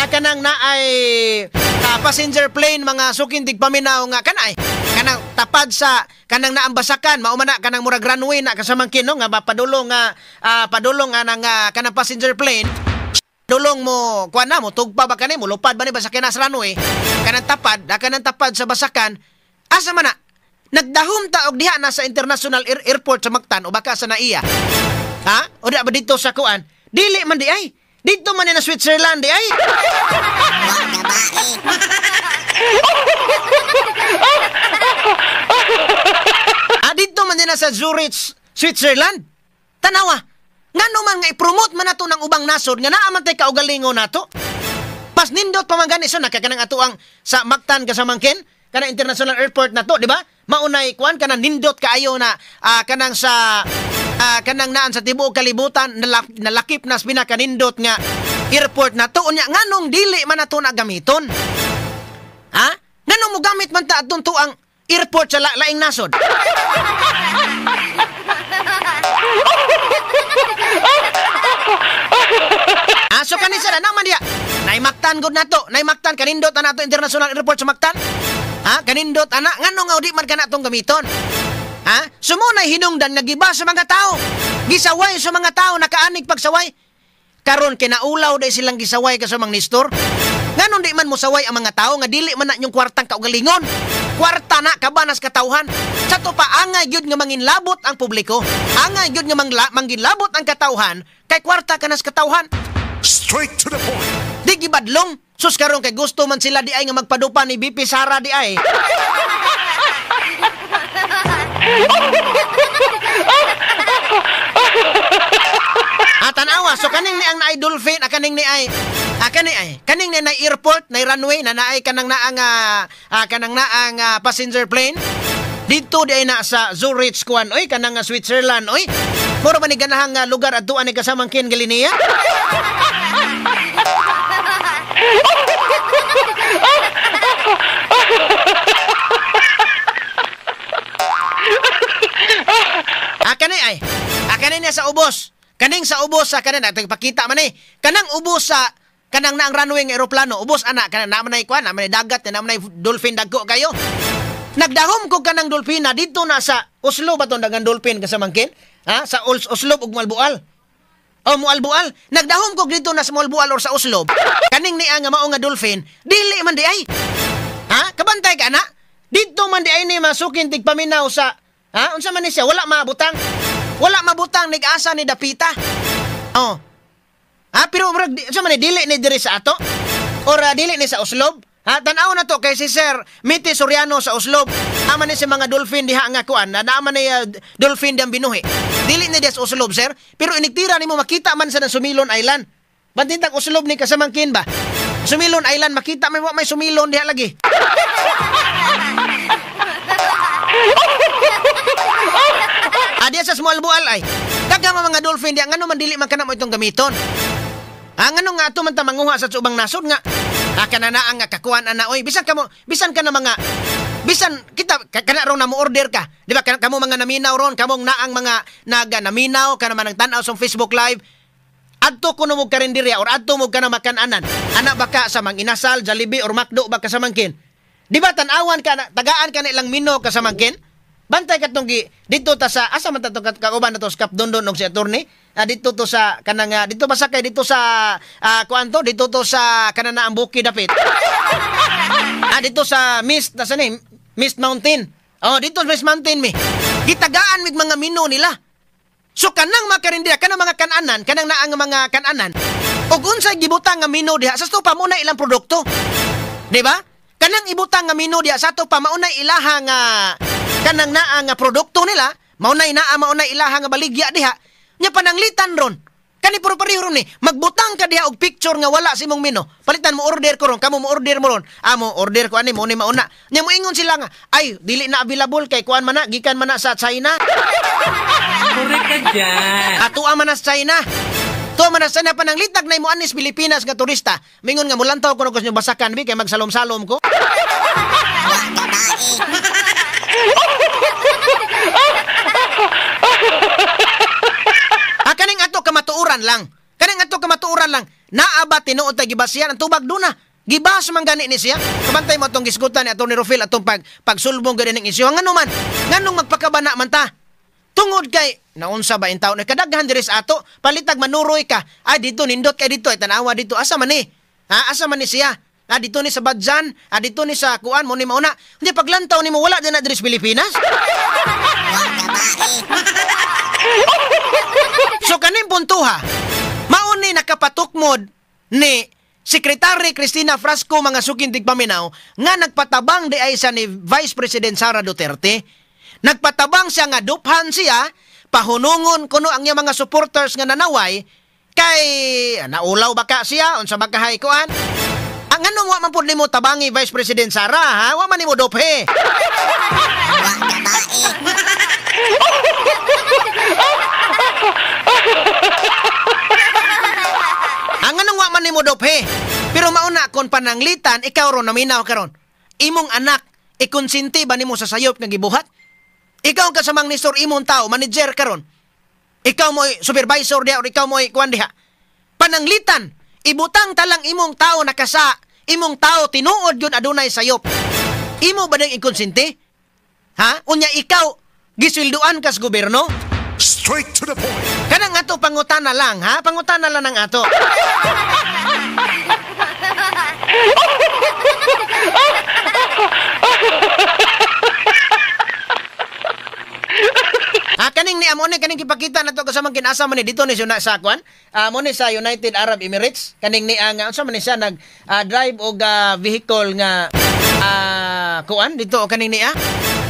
kanang naay passenger plane mga sukin digpaminaw nga kanay kanang tapad sa kanang naambasakan mao man na kanang murag runway na kasamangkin no nga padulong nga padulong anang kanang passenger plane dulong mo kuan na mo tugpa ba kani mo lupad ba ni basakan na sa runway kanang tapad da kanang tapad sa basakan asa man na nagdahom ta og diha na sa international airport sa Mactan o baka sa Naiya ha o da ba dito sa kuan dili man di ay dito man ni na Switzerland di ay. Dito man din na sa Zurich, Switzerland. Tanawa, ngano man nga i-promote man nato ng ubang nasod nga naa man tay kaugalingon nato. Pas nindot pa man gani so nakakanang ato ang sa Mactan kasamangkin kanang international airport nato, di ba? Maunay kuan kanang nindot kaayo na kanang sa kanang naan sa tibuok kalibutan nalakip nas pinakanindot nga airport nato unya nganong dili man nato na gamiton. Ha? Nganong mogamit man ta atong tuang airport sa laing nasod? So kani sila naman diya. Naimaktan gud nato, naimaktan kanindot ana ato international airport sa Mactan. Ha? Kanindot ana nganong nga di man kana atong gamiton? Ha? Sumunay hinungdan nagiba sa mga tao. Gisaway sa mga tao nakaanig pagsaway. Karon kinaulaw day silang gisaway ka sa mga Nestor. Nganon di man mosaway ang mga tao nga dili man na inyong kwartang kaugalingon. Kwarta na kabanas katawhan. Sa to pa angay gyud nga manginlabot ang publiko. Angay gyud nga manginlabot ang katawhan kay kwarta kanas katawhan. Straight to the point. Di gibadlong. Sus karon kay gusto man sila di ay nga magpadupa ni BP Sara di ay. Tanawa. So kaning ni ang naay dolphin, kaning ni ay kani ay kaning ni na airport, na runway na naay kanang naang kanang naang passenger plane. Dito di ay na sa Zurich kuan oy, kanang Switzerland oy. Mura man ni ganahang lugar adtuan ni kasamang Ken Galinia. Kani ay. Kani niya sa ubos. Kaning sa ubos sa kanin atong ipakita man ni. Kanang ubos sa kanang naang runway nga eroplano, ubos ana kanang naa man nay kuan, naa man nay dagat, naa man nay dolphin dagko kayo. Nagdahom ko kanang dolphina dito na sa Oslo ba tong dagang dolphin kasamangkin? Ha? Sa Oslo ug Malbual. O Mualbual. Nagdahom ko dito na sa Mualbual or sa Oslo. Kaning niya nga mao nga dolphin, dili man di ay. Ha? Kabantay ka na? Dito man di ay ni masukin tigpaminaw sa ha? Unsa man ni siya? Wala mabutang. Wala mabutang nag-asa ni dapita. Oh. Ha, pero murag unsa man ni dili ni diri sa ato? Or dili ni sa Oslob? Ha, tan-aw na to kay si Sir Miti Soriano sa Oslob. Ama ni sa mga dolphin diha nga kuan, na naman ni dolphin diyang binuhi. Dili ni diha sa Oslob, sir, pero inigtira nimo makita man sa Sumilon Island. Bantintag Oslob ni kasamangkin ba? Sumilon Island makita may wa may sumilon diha lagi. Diya sa Smallbual ay. Daghang mga dolphin diha ngano man dili man kana mo itong gamiton. Ngano nga ato man ta manguha sa ubang nasod nga. Kanana ang kakuan ana oy, bisan kamo, bisan ka na mga bisan kita kana ron na mo order ka. Di ba kamo mga naminaw ron, kamong naang mga naga naminaw kana man tan-aw sa Facebook Live. Adto kuno mo karinderya or adto mo kana makan-anan. Ana baka sa Mang Inasal, Jollibee or McDo ba kasamangkin. Di ba tan-awan ka na, tagaan ka na ilang mino kasamangkin? Bantay katong gi dito ta sa asa man ta to kauban na to sa Kapdondon og si attorney. Dito to sa kanang dito basta kay dito sa kuan to dito to sa kanana ang bukid dapit. Dito sa Mist na sa ni Mist Mountain. Oh, dito sa Mist Mountain mi. Gitagaan mig mga mino nila. So kanang makarindira kanang mga kananan, kanang naang mga kananan. Og unsay gibutang nga mino diha sa pa mo na ilang produkto. Di ba? Kanang ibutang nga mino diha sa pa maunay ilaha nga kanang naa nga produkto nila, maunay naa maunay ilaha nga baligya diha. Nya pananglitan ron. Kani puro pareho ron ni. Magbutang ka diha og picture nga wala sa imong mino. Palitan mo order ko ron, kamo mo order mo ron. Mo order ko ani mo ni mauna. Nya moingon sila nga, ay dili na available kay kuan man na, gikan man na sa China. Correct ka dyan. Atua man na sa China. Tuwa man na sa China pananglitag na imo anis Pilipinas nga turista. Mingon nga mulantaw ko nyo basakan bi kay magsalom-salom ko. Kaning ato kamatuoran lang. Kaning ato kamatuoran lang. Naa ba tinuod ta gibasihan ang tubag duna? Gibas man gani ni siya. Kabantay mo atong gisgutan ni Atty. Rufil atong pagsulbong gani ning isyu. Ngano man? Nganong magpakabana man ta? Tungod kay naunsa ba in taon kadaghan diri sa ato, palitag manuroy ka. Ay dito nindot kay dito ay tanawa dito. Asa man ni? Ha, asa man ni siya? Dito ni sa Badjan, dito ni sa kuan mo ni mauna. Hindi paglantaw nimo wala din na diri sa Pilipinas. So kaning puntuha, mauni nakapatukmod ni Secretary Cristina Frasco mga suking tigpaminaw nga nagpatabang di ay sa ni Vice President Sara Duterte. Nagpatabang siya nga duphan siya, pahunungon kuno ang iya mga supporters nga nanaway kay naulaw baka siya unsa makahay kuan. Ang anong wa man pud nimo tabangi Vice President Sara ha, wa man nimo duphe. Ang anong wa man nimo duphe. Pero mauna kon pananglitan ikaw ron naminaw karon. Imong anak ikonsinti ba nimo sa sayop nga gibuhat? Ikaw kasamang ni Sir imong tao, manager karon. Ikaw mo'y supervisor diha or ikaw mo'y kuan diha. Pananglitan, ibutang talang imong tao nakasa, imong tao tinuod yun adunay sayop. Imo ba ding ikonsinti? Ha? Unya ikaw gisweldoan kas gobyerno? Straight to the point. Kanang ato pangutana lang, ha? Pangutana lang ang ato. Kaning ni amo ni kaning gipakita nato kasamang kinasa man ni dito ni siya sa kwan. Mo ni sa United Arab Emirates kaning ni ang unsa man ni siya nag drive og vehicle nga kuan dito kaning niya.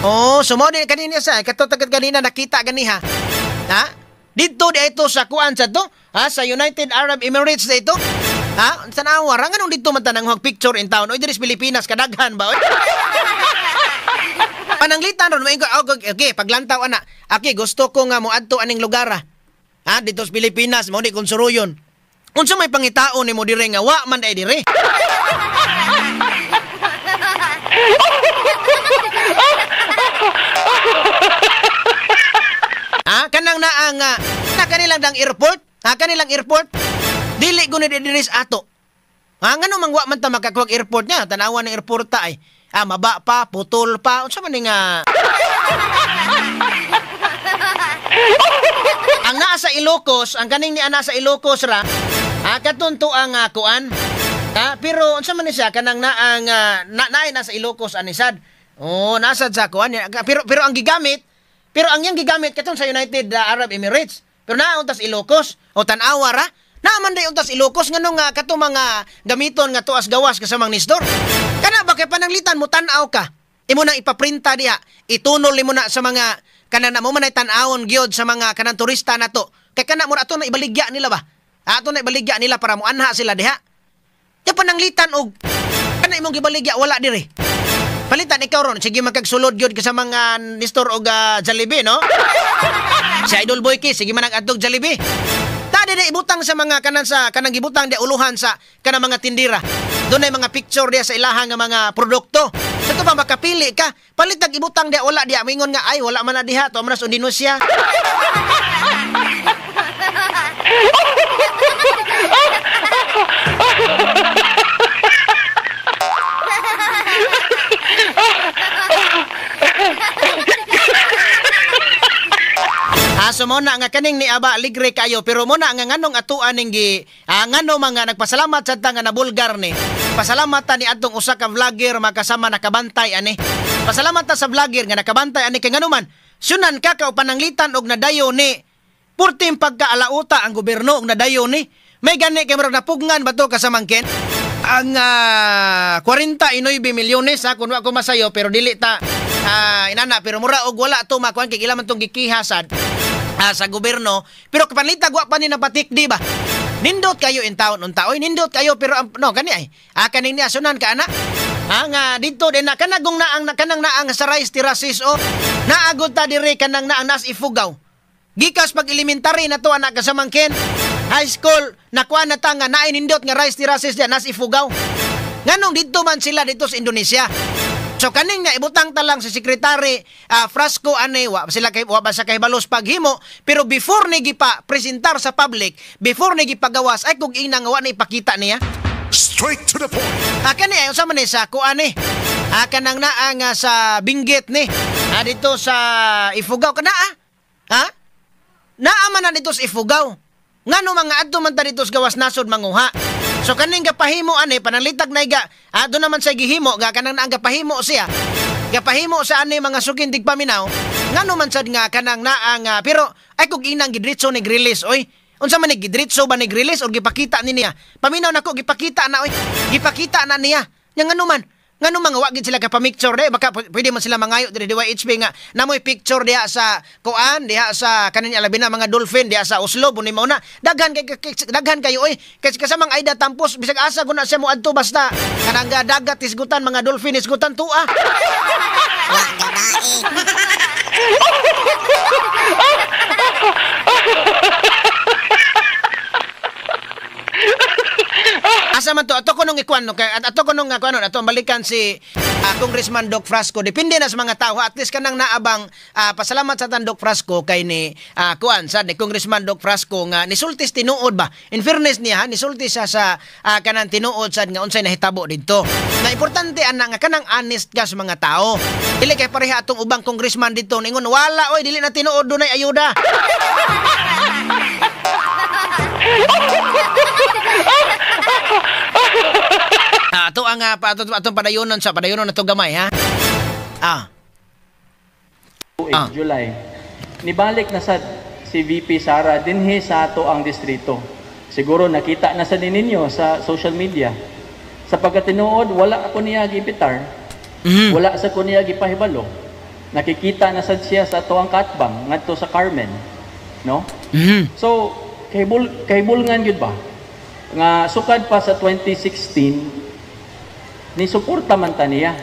Oh, so mo ni kaning niya sa kato tagad kanina nakita ganiha. Ha? Dito di ito sa kuan sa to, ha, sa United Arab Emirates dito. Ha, tanawa ra nganong dito man tanang picture in town. Oy, diri sa Pilipinas kadaghan ba oy? Pananglitan ron moingon, okay, okay, paglantaw ana. Okay, gusto ko nga moadto aning lugar. Ha, dito sa Pilipinas mao di kung suruyon. Unsa may pangitaon nimo dire nga wa man day dire? Ha, kanang naa nga na kanilang dang airport, ha, kanilang airport dili guni diri sa ato. Ha, ngano man wa man ta makakuha airport niya, tanawa ng airporta ay. Ah, maba pa, putol pa, unsa man ni nga. Ang naa sa Ilocos, ang kaning ni ana sa Ilocos ra, ha, katunto ang kuan. Ha, pero unsa man ni siya kanang naang naay na sa Ilocos anisad. Oh, nasad sa kuan. Pero pero ang gigamit, pero ang iyang gigamit katong sa United Arab Emirates. Pero naa untas Ilocos o tan-awa ra. Naa man day untas Ilocos nganong kato mga gamiton nga tuas gawas kasamang Nestor. Kana ba kay pananglitan mo tan-aw ka? Imo nang ipaprinta diha, itunol nimo na sa mga kanang mo man ay tan-awon gyud sa mga kanang turista nato. Kay kana mo ato na ibaligya nila ba? Ato na ibaligya nila para moanha sila diha. Ya pananglitan og kana imong gibaligya wala diri. Palitan ikaw ron, sige magkagsulod gyud ka sa mga Nestor og Jollibee, no? Si Idol Boy Ki, sige man nag-adtog Jollibee. Ta di ibutang sa mga kanan sa kanang gibutang di uluhan sa kanang mga tindira. Doon ay mga picture diya sa ilahang nga mga produkto. Sa to pa makapili ka, palitag ibutang diya wala diya mingon nga ay wala man na diha to man sa Indonesia. So mo na nga kaning ni Aba aligre kayo pero mo na nga nganong atuan ning gi ngano mga nagpasalamat sad ta nga nabulgar ni. Pasalamat ta ni adtong usa ka vlogger makasama nakabantay ani. Pasalamat ta sa vlogger nga nakabantay ani kay nganuman sunan ka ka pananglitan og nadayo ni purting pagkaalauta ang gobyerno og nadayo ni. May gani kay murag napugngan ba to kasamangkin? Ang 49 milyones ha kun wa ko masayo pero dili ta inana pero mura og wala to makuan kay ila man tong gikihasad sa gobyerno pero kapanlitag wa pa ni napatik di ba? Nindot kayo in town unta oy nindot kayo pero no kani ay kaning ni asunan ka ana nga didto din na kanagong naang kanang naang sa rice terraces o naagod ta diri kanang naang nas Ifugao gikas pag elementary na to anak kasamangkin high school nakuha na ta nga naay nindot nga rice terraces diya nas Ifugao nganong didto man sila dito sa Indonesia. So kaning nga ibutang ta lang sa sekretary Frasco ani wa sila kay wa ba sa kahibalos paghimo pero before ni gipa presentar sa public, before ni gipagawas ay kung ina nga wa na ipakita niya. Straight to the point. Kani ay unsa man ni sa kuan ni. Kanang naa nga sa Benguet ni. Dito sa Ifugao kana ha? Naa man na dito sa Ifugao. Ngano mga adto man ta dito sa gawas nasod manguha. So kaning gapahimo ani panalitag na iga do naman sa gihimo ga kanang naang gapahimo siya. Gapahimo sa ani mga sukin tigpaminaw ngano man sad nga kanang naa nga pero ay kog inang gidritso ni release oy. Unsa man ni gidritso ba ni release or gipakita ni niya? Paminaw nako gipakita na oy. Gipakita na niya. Nya ngano man? Ngano mga wa gid sila ka pa-picture de baka pwede man sila mangayo diri DYHB nga namoy picture diha sa kuan diha sa kanin labi na mga dolphin diha sa Oslo buni mao na daghan kay daghan kayo oy kay kasamang Aida Tampos bisag asa guna siya moadto basta kanang dagat isgutan mga dolphin isgutan tua. Wa gabae. Asa man to ato ko nung ikuan no kay ato ko nung kuan ato balikan si Congressman Doc Frasco depende na sa mga tao at least kanang naabang pasalamat sa tan Doc Frasco kay ni kuan sa ni Congressman Doc Frasco nga nisultis tinuod ba in fairness niya ha nisulti siya sa kanang tinuod sad nga unsay nahitabo didto na importante ana nga kanang honest ka sa mga tao dili kay pareha atong ubang congressman didto ningon wala oy dili na tinuod dunay ayuda. Ato ang atong padayonon sa padayonon na to gamay ha. July. Nibalik na sad si VP Sara dinhi sa ato ang distrito. Siguro nakita na sad ninyo sa social media. Sa pagkatinuod wala ako niya gipitar. Wala sa ko niya gipahibalo. Nakikita na sad siya sa ato ang katbang ngadto sa Carmen. no? Mhm. So, kahibulngan gyud ba? Nga sukad pa sa 2016 ni suporta man ta niya.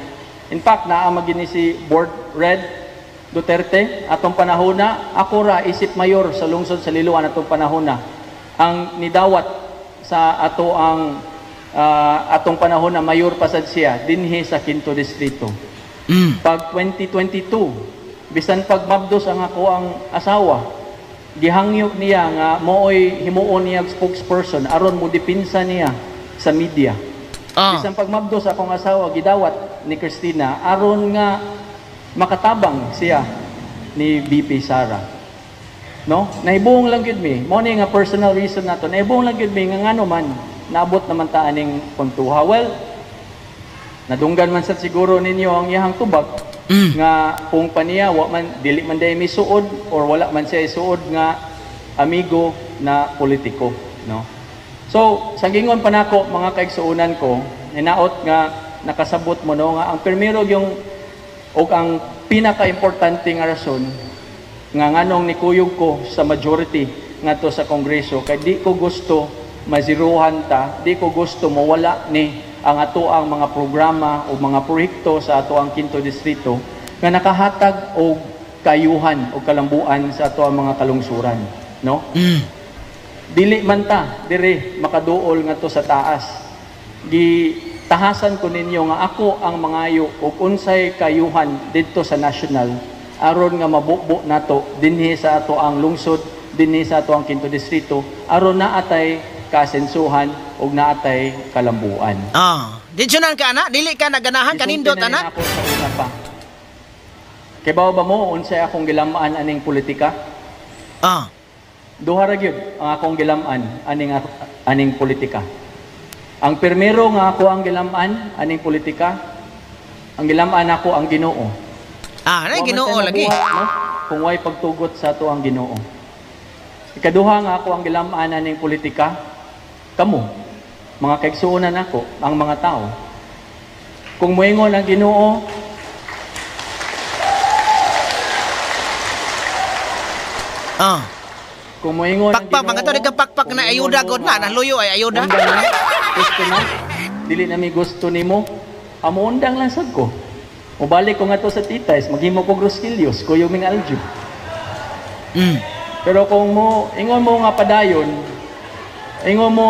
In fact, naa magini si Board Red Duterte atong panahona, ako ra isip mayor sa lungsod sa Liloan atong panahona ang nidawat sa ato ang atong panahon na mayor pasad siya dinhi sa Quinto Distrito. Pag 2022, bisan pag mabdos ang ako ang asawa, gihangyo niya nga mooy himuon niya spokesperson aron mo depensa niya sa media. Bisan pag mabdos akong asawa, gidawat ni Christina aron nga makatabang siya ni VP Sara. No? Naibuong lang gyud mi. Mo ni nga personal reason nato. Naibuong lang gyud mi nga ngano man naabot naman ta aning puntuha. Well, nadunggan man sad siguro ninyo ang iyahang tubag nga kung paniya wa man dili man day misuod or wala man siya isuod nga amigo na politiko, no? So, sa gingon pa nako mga kaigsuonan ko, hinaot nga nakasabot mo, no, nga ang primero yung og ang pinaka-importante nga rason nga nganong nikuyog ko sa majority ngadto sa Kongreso kay di ko gusto maziruhan ta, di ko gusto mawala ni ang ato ang mga programa o mga proyekto sa ato ang Quinto Distrito nga nakahatag og kayuhan o kalambuan sa ato ang mga kalungsuran, no? Dili man ta dire makaduol ngadto sa taas. Gitahasan ko ninyo nga ako ang mangayo og unsay kayuhan didto sa national aron nga mabubo nato dinhi sa ato ang lungsod, dinhi sa ato ang Quinto Distrito aron naatay kasensuhan ug naatay kalambuan. Didyonan ka ana, dili ka naganahan kanindot ana. Ako sa una pa. Kibaw ba mo unsay akong gilam-an aning politika? Duha ra gyud ang akong gilam-an aning politika. Ang primero nga ako ang gilam-an aning politika, ang gilam-an ako ang Ginoo. Nay Ginoo lagi. Nabuhat, no? Kung way pagtugot sa ato ang Ginoo. Ikaduha nga ako ang gilam-an aning politika, kamo, mga kaigsuonan nako, ang mga tao. Kung moingon ang Ginoo, kung moingon ang Pakpak, mga Ginoo, to, di ka pakpak na ayuda god na, nahluyo ay ayuda. Undang na, gusto na, dili na mi gusto nimo, amo undang lang sad ko. Mubalik ko nga to sa Titais, maghimo ko Groskilios, kuyog ming Aljo. Pero kung mo, ingon mo nga padayon, ingon mo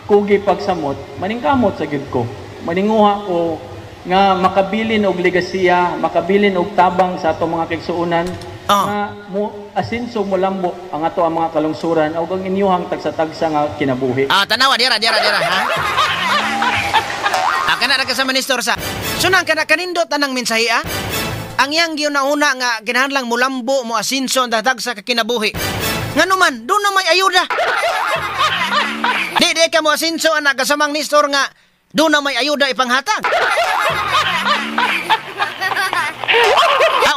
kugi pagsamot, maningkamot sa gyud ko. Maninguha ko nga makabilin og legasiya, makabilin og tabang sa atong mga kaigsuonan, nga mo asinso mo lambo ang ato ang mga kalungsuran og ang inyuhang tagsa-tagsa nga kinabuhi. Tanawa dira dira dira ha. Kana ra ka sa minister sa. Sunang kana kanindot anang mensahe ah. Ang iyang giuna-una nga kinahanglang mulambo mo asinso ang tagsa ka kinabuhi. Ngano man, doon na may ayuda. Di ka mo asinso anak kasamang Nestor nga doon na may ayuda ipanghatag.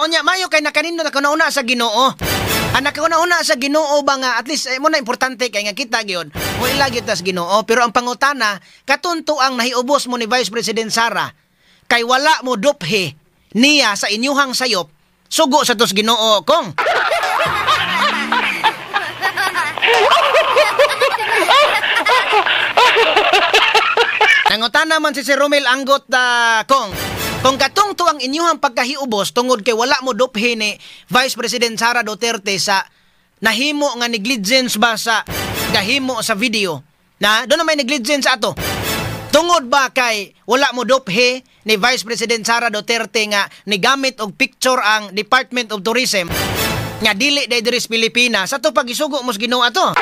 Unya mayo kay nakanindot ako nauna sa Ginoo. Ang nakauna-una sa Ginoo ba nga at least mo na importante kay nga kita gyud. Mo ila gyud tas Ginoo, pero ang pangutana katunto ang nahiubos mo ni Vice President Sara kay wala mo duphe niya sa inyuhang sayop sugo sa tos Ginoo kong. Nangutana man si Sir Romel Anggot kong kung katungto ang inyuhang pagkahiubos tungod kay wala mo duphe ni Vice President Sara Duterte sa nahimo nga negligence ba sa gahimo sa video na doon na may negligence ato. Tungod ba kay wala mo duphe ni Vice President Sara Duterte nga nigamit og picture ang Department of Tourism nga dili day diri sa Pilipinas ato pagisugo mo sa Ginoo ato.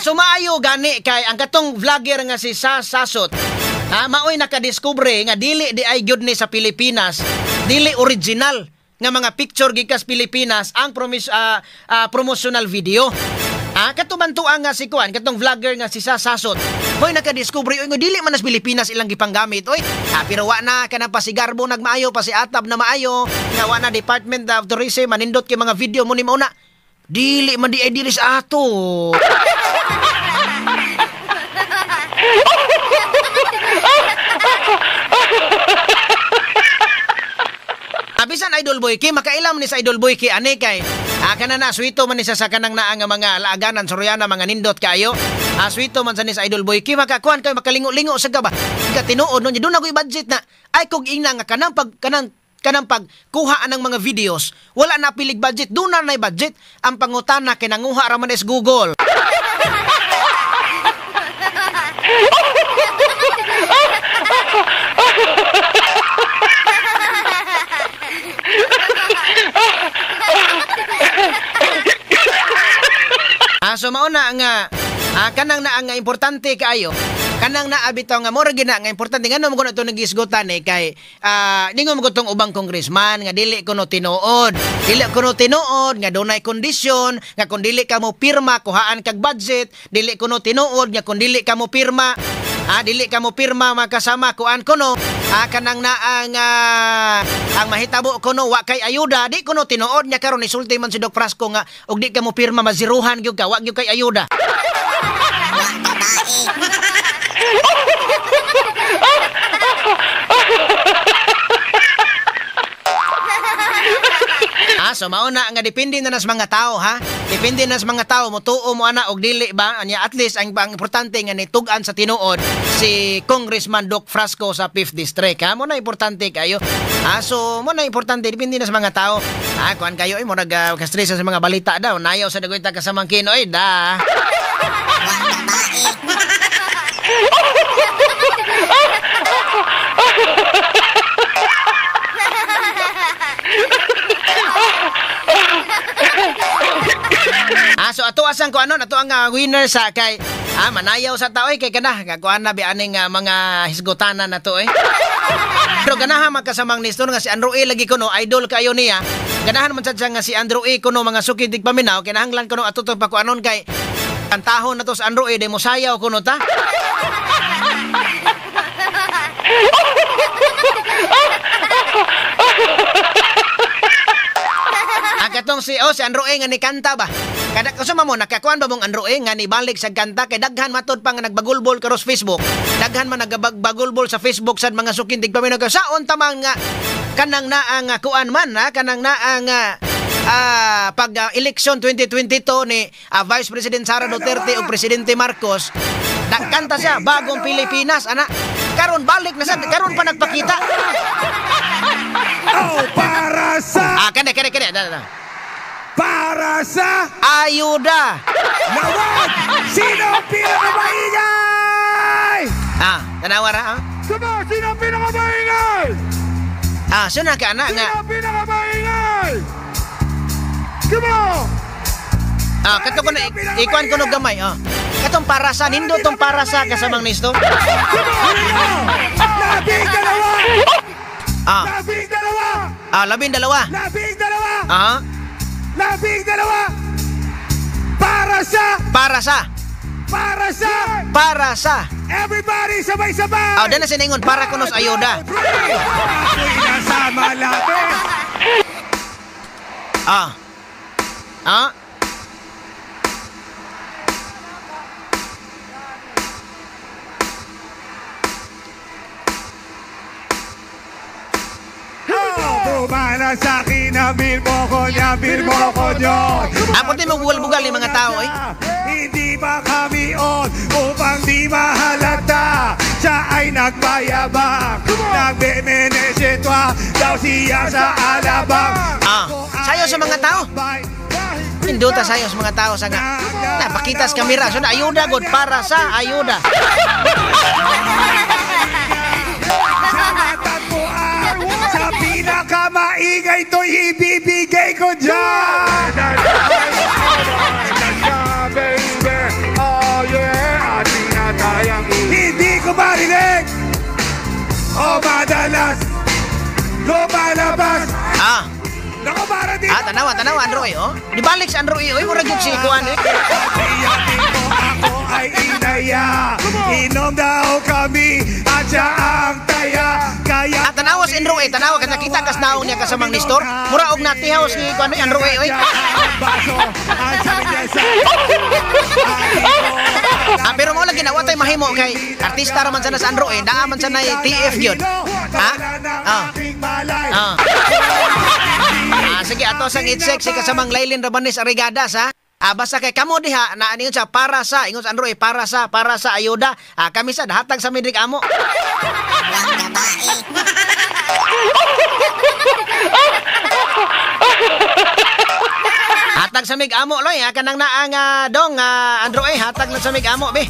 Sumaayo gani kay ang katong vlogger nga si Sasot, maoy nakadiskubre nga dili di ay gyud ni sa Pilipinas, dili original nga mga picture gikas Pilipinas ang promotional video. Katubantuan nga si kuan katong vlogger nga si Sasot. Hoy nakadiskubre oy nga dili man sa Pilipinas ilang gipanggamit oy. Pero wa na kana pa si Garbo nagmaayo pa si Atab na maayo nga wa na Department of Tourism manindot kay mga video mo ni mauna. Dili man di ay diri sa ato. Boyki, makailam ni sa Idol Boyki ani kay kana na swito man ni sa kanang naa nga mga laaganan Soriana mga nindot kayo. Swito man sa ni sa Idol Boyki makakuan kay makalingo-lingo sa ka ba. Ka tinuod no doon ako'y budget na ay kog ingna nga kanang pag kanang pagkuha anang mga videos wala na pilig budget, doon na nay budget ang pangutana kay nanguha ra man is Google. So mauna nga kanang naa nga importante kaayo, kanang naa bitaw nga mura gina nga importante ngano mo kuno to nagisgutan eh kay ningon mo tong ubang congressman nga dili kuno tinuod. Dili kuno tinuod nga dunay kondisyon nga kun dili ka mo pirma kuhaan kag budget, dili kuno tinuod nga kun dili ka mo pirma dili ka mo pirma makasama kuan kuno kanang naa nga ang mahitabo kuno wa kay ayuda, di kuno tinuod nya karon isulti man si Doc Frasco nga og di ka mo pirma maziruhan gyud ka, wa gyud kay ayuda. So mauna nga depende na nas mga tao ha. Depende na sa mga tao motuo mo ana og dili ba anya, at least ang importante nga nitug-an sa tinuod si Congressman Doc Frasco sa 5th District ha. Mo na importante kayo. So mo na importante depende na sa mga tao. Kuan kayo ay mo nag ka-stress sa mga balita daw. Nayaw sa dagoy ta kasamang kinoy da. So ato asang ko ano ato ang winner sa kay manayaw sa tao kay kana kakuan na bi aning mga hisgutanan na to eh. Pero ganahan magkasamang Nestor nga si Andrew A lagi kuno idol kayo niya. Ganahan man sad siya nga si Andrew A kuno mga suki tigpaminaw kinahanglan kuno ato to pakuanon kay kantahon na to sa Andrew A demo sayaw kuno ta. Katong si si Andrew A nga ni kanta ba. Kada kusama mo nakakuan ba mong Andrew A nga ni balik sa kanta kay daghan matud pa nga nagbagulbol karos Facebook. Daghan man nagabagbagulbol sa Facebook sad mga sukin tigpaminaw ka saon tamang nga kanang naa nga kuan man ha, kanang naa nga pag election 2022 ni Vice President Sara Duterte o Presidente Marcos nagkanta siya Bagong Pilipinas ana. Karon balik na sad karon pa nagpakita. Oh, para sa kene kene kene da, da. Para sa ayuda. Lawag! Sino ang pinakamaingay? Tanawa ra. Sino? Sino ang pinakamaingay? Sino ka ana nga? Sino ang pinakamaingay? Come on! Kato ko na ikuan ko no gamay. Katong para sa nindo tong para sa kasamang nisto. Labing dalawa. Labing dalawa. Labing dalawa. Labing dalawa. Labing dalawa. Para sa. Para sa. Para sa. Para sa. Everybody sabay-sabay. Oh, dana siningon para kunos ayuda. Ako'y nasa malapit. Bumala sa akin ang bilbo ko niya, bilbo ko niyo. Apo din magbugal-bugal yung mga tao eh. Hindi ba kami on upang di mahalata? Siya ay nagbayabang, nagbemenesetwa daw siya sa alabang. Sayo sa mga tao. Induta sayo sa mga tao sa nga. Napakita sa kamera. So na ayuda god para sa ayuda. Sa pinakamaingay to'y ibibigay ko dyan. Hindi ko marinig o madalas lumalabas. Tanawa, tanawa, Andrew eh, oh. Dibalik si Andrew eh, oy, murag yung si kuan eh. Ako ay inaya, inom daw kami at siya ang taya. Kaya tanawa si Andrew eh, tanawa kasi nakita kas naong niya kasamang Nestor. Mura og natihaw si kuan eh, Andrew eh, oy. Pero mo lagi na watay mahimo kay artista ra man sana sa Andro eh, naa man sa nay TF gyud. Ha? Ah. Ah. Ah, sige, ato sang i-check si kasamang Lailin Rabanes Arigadas ha. Ah, basta kay kamo diha na ingon sa para sa ingon sa Andro eh, para sa ayuda. Ah, kami sa hatag sa midig amo. Buwang babae. Hatag sa mig amo loy, ha, kanang naa nga dong Andro eh, hatag lang sa mig amo be.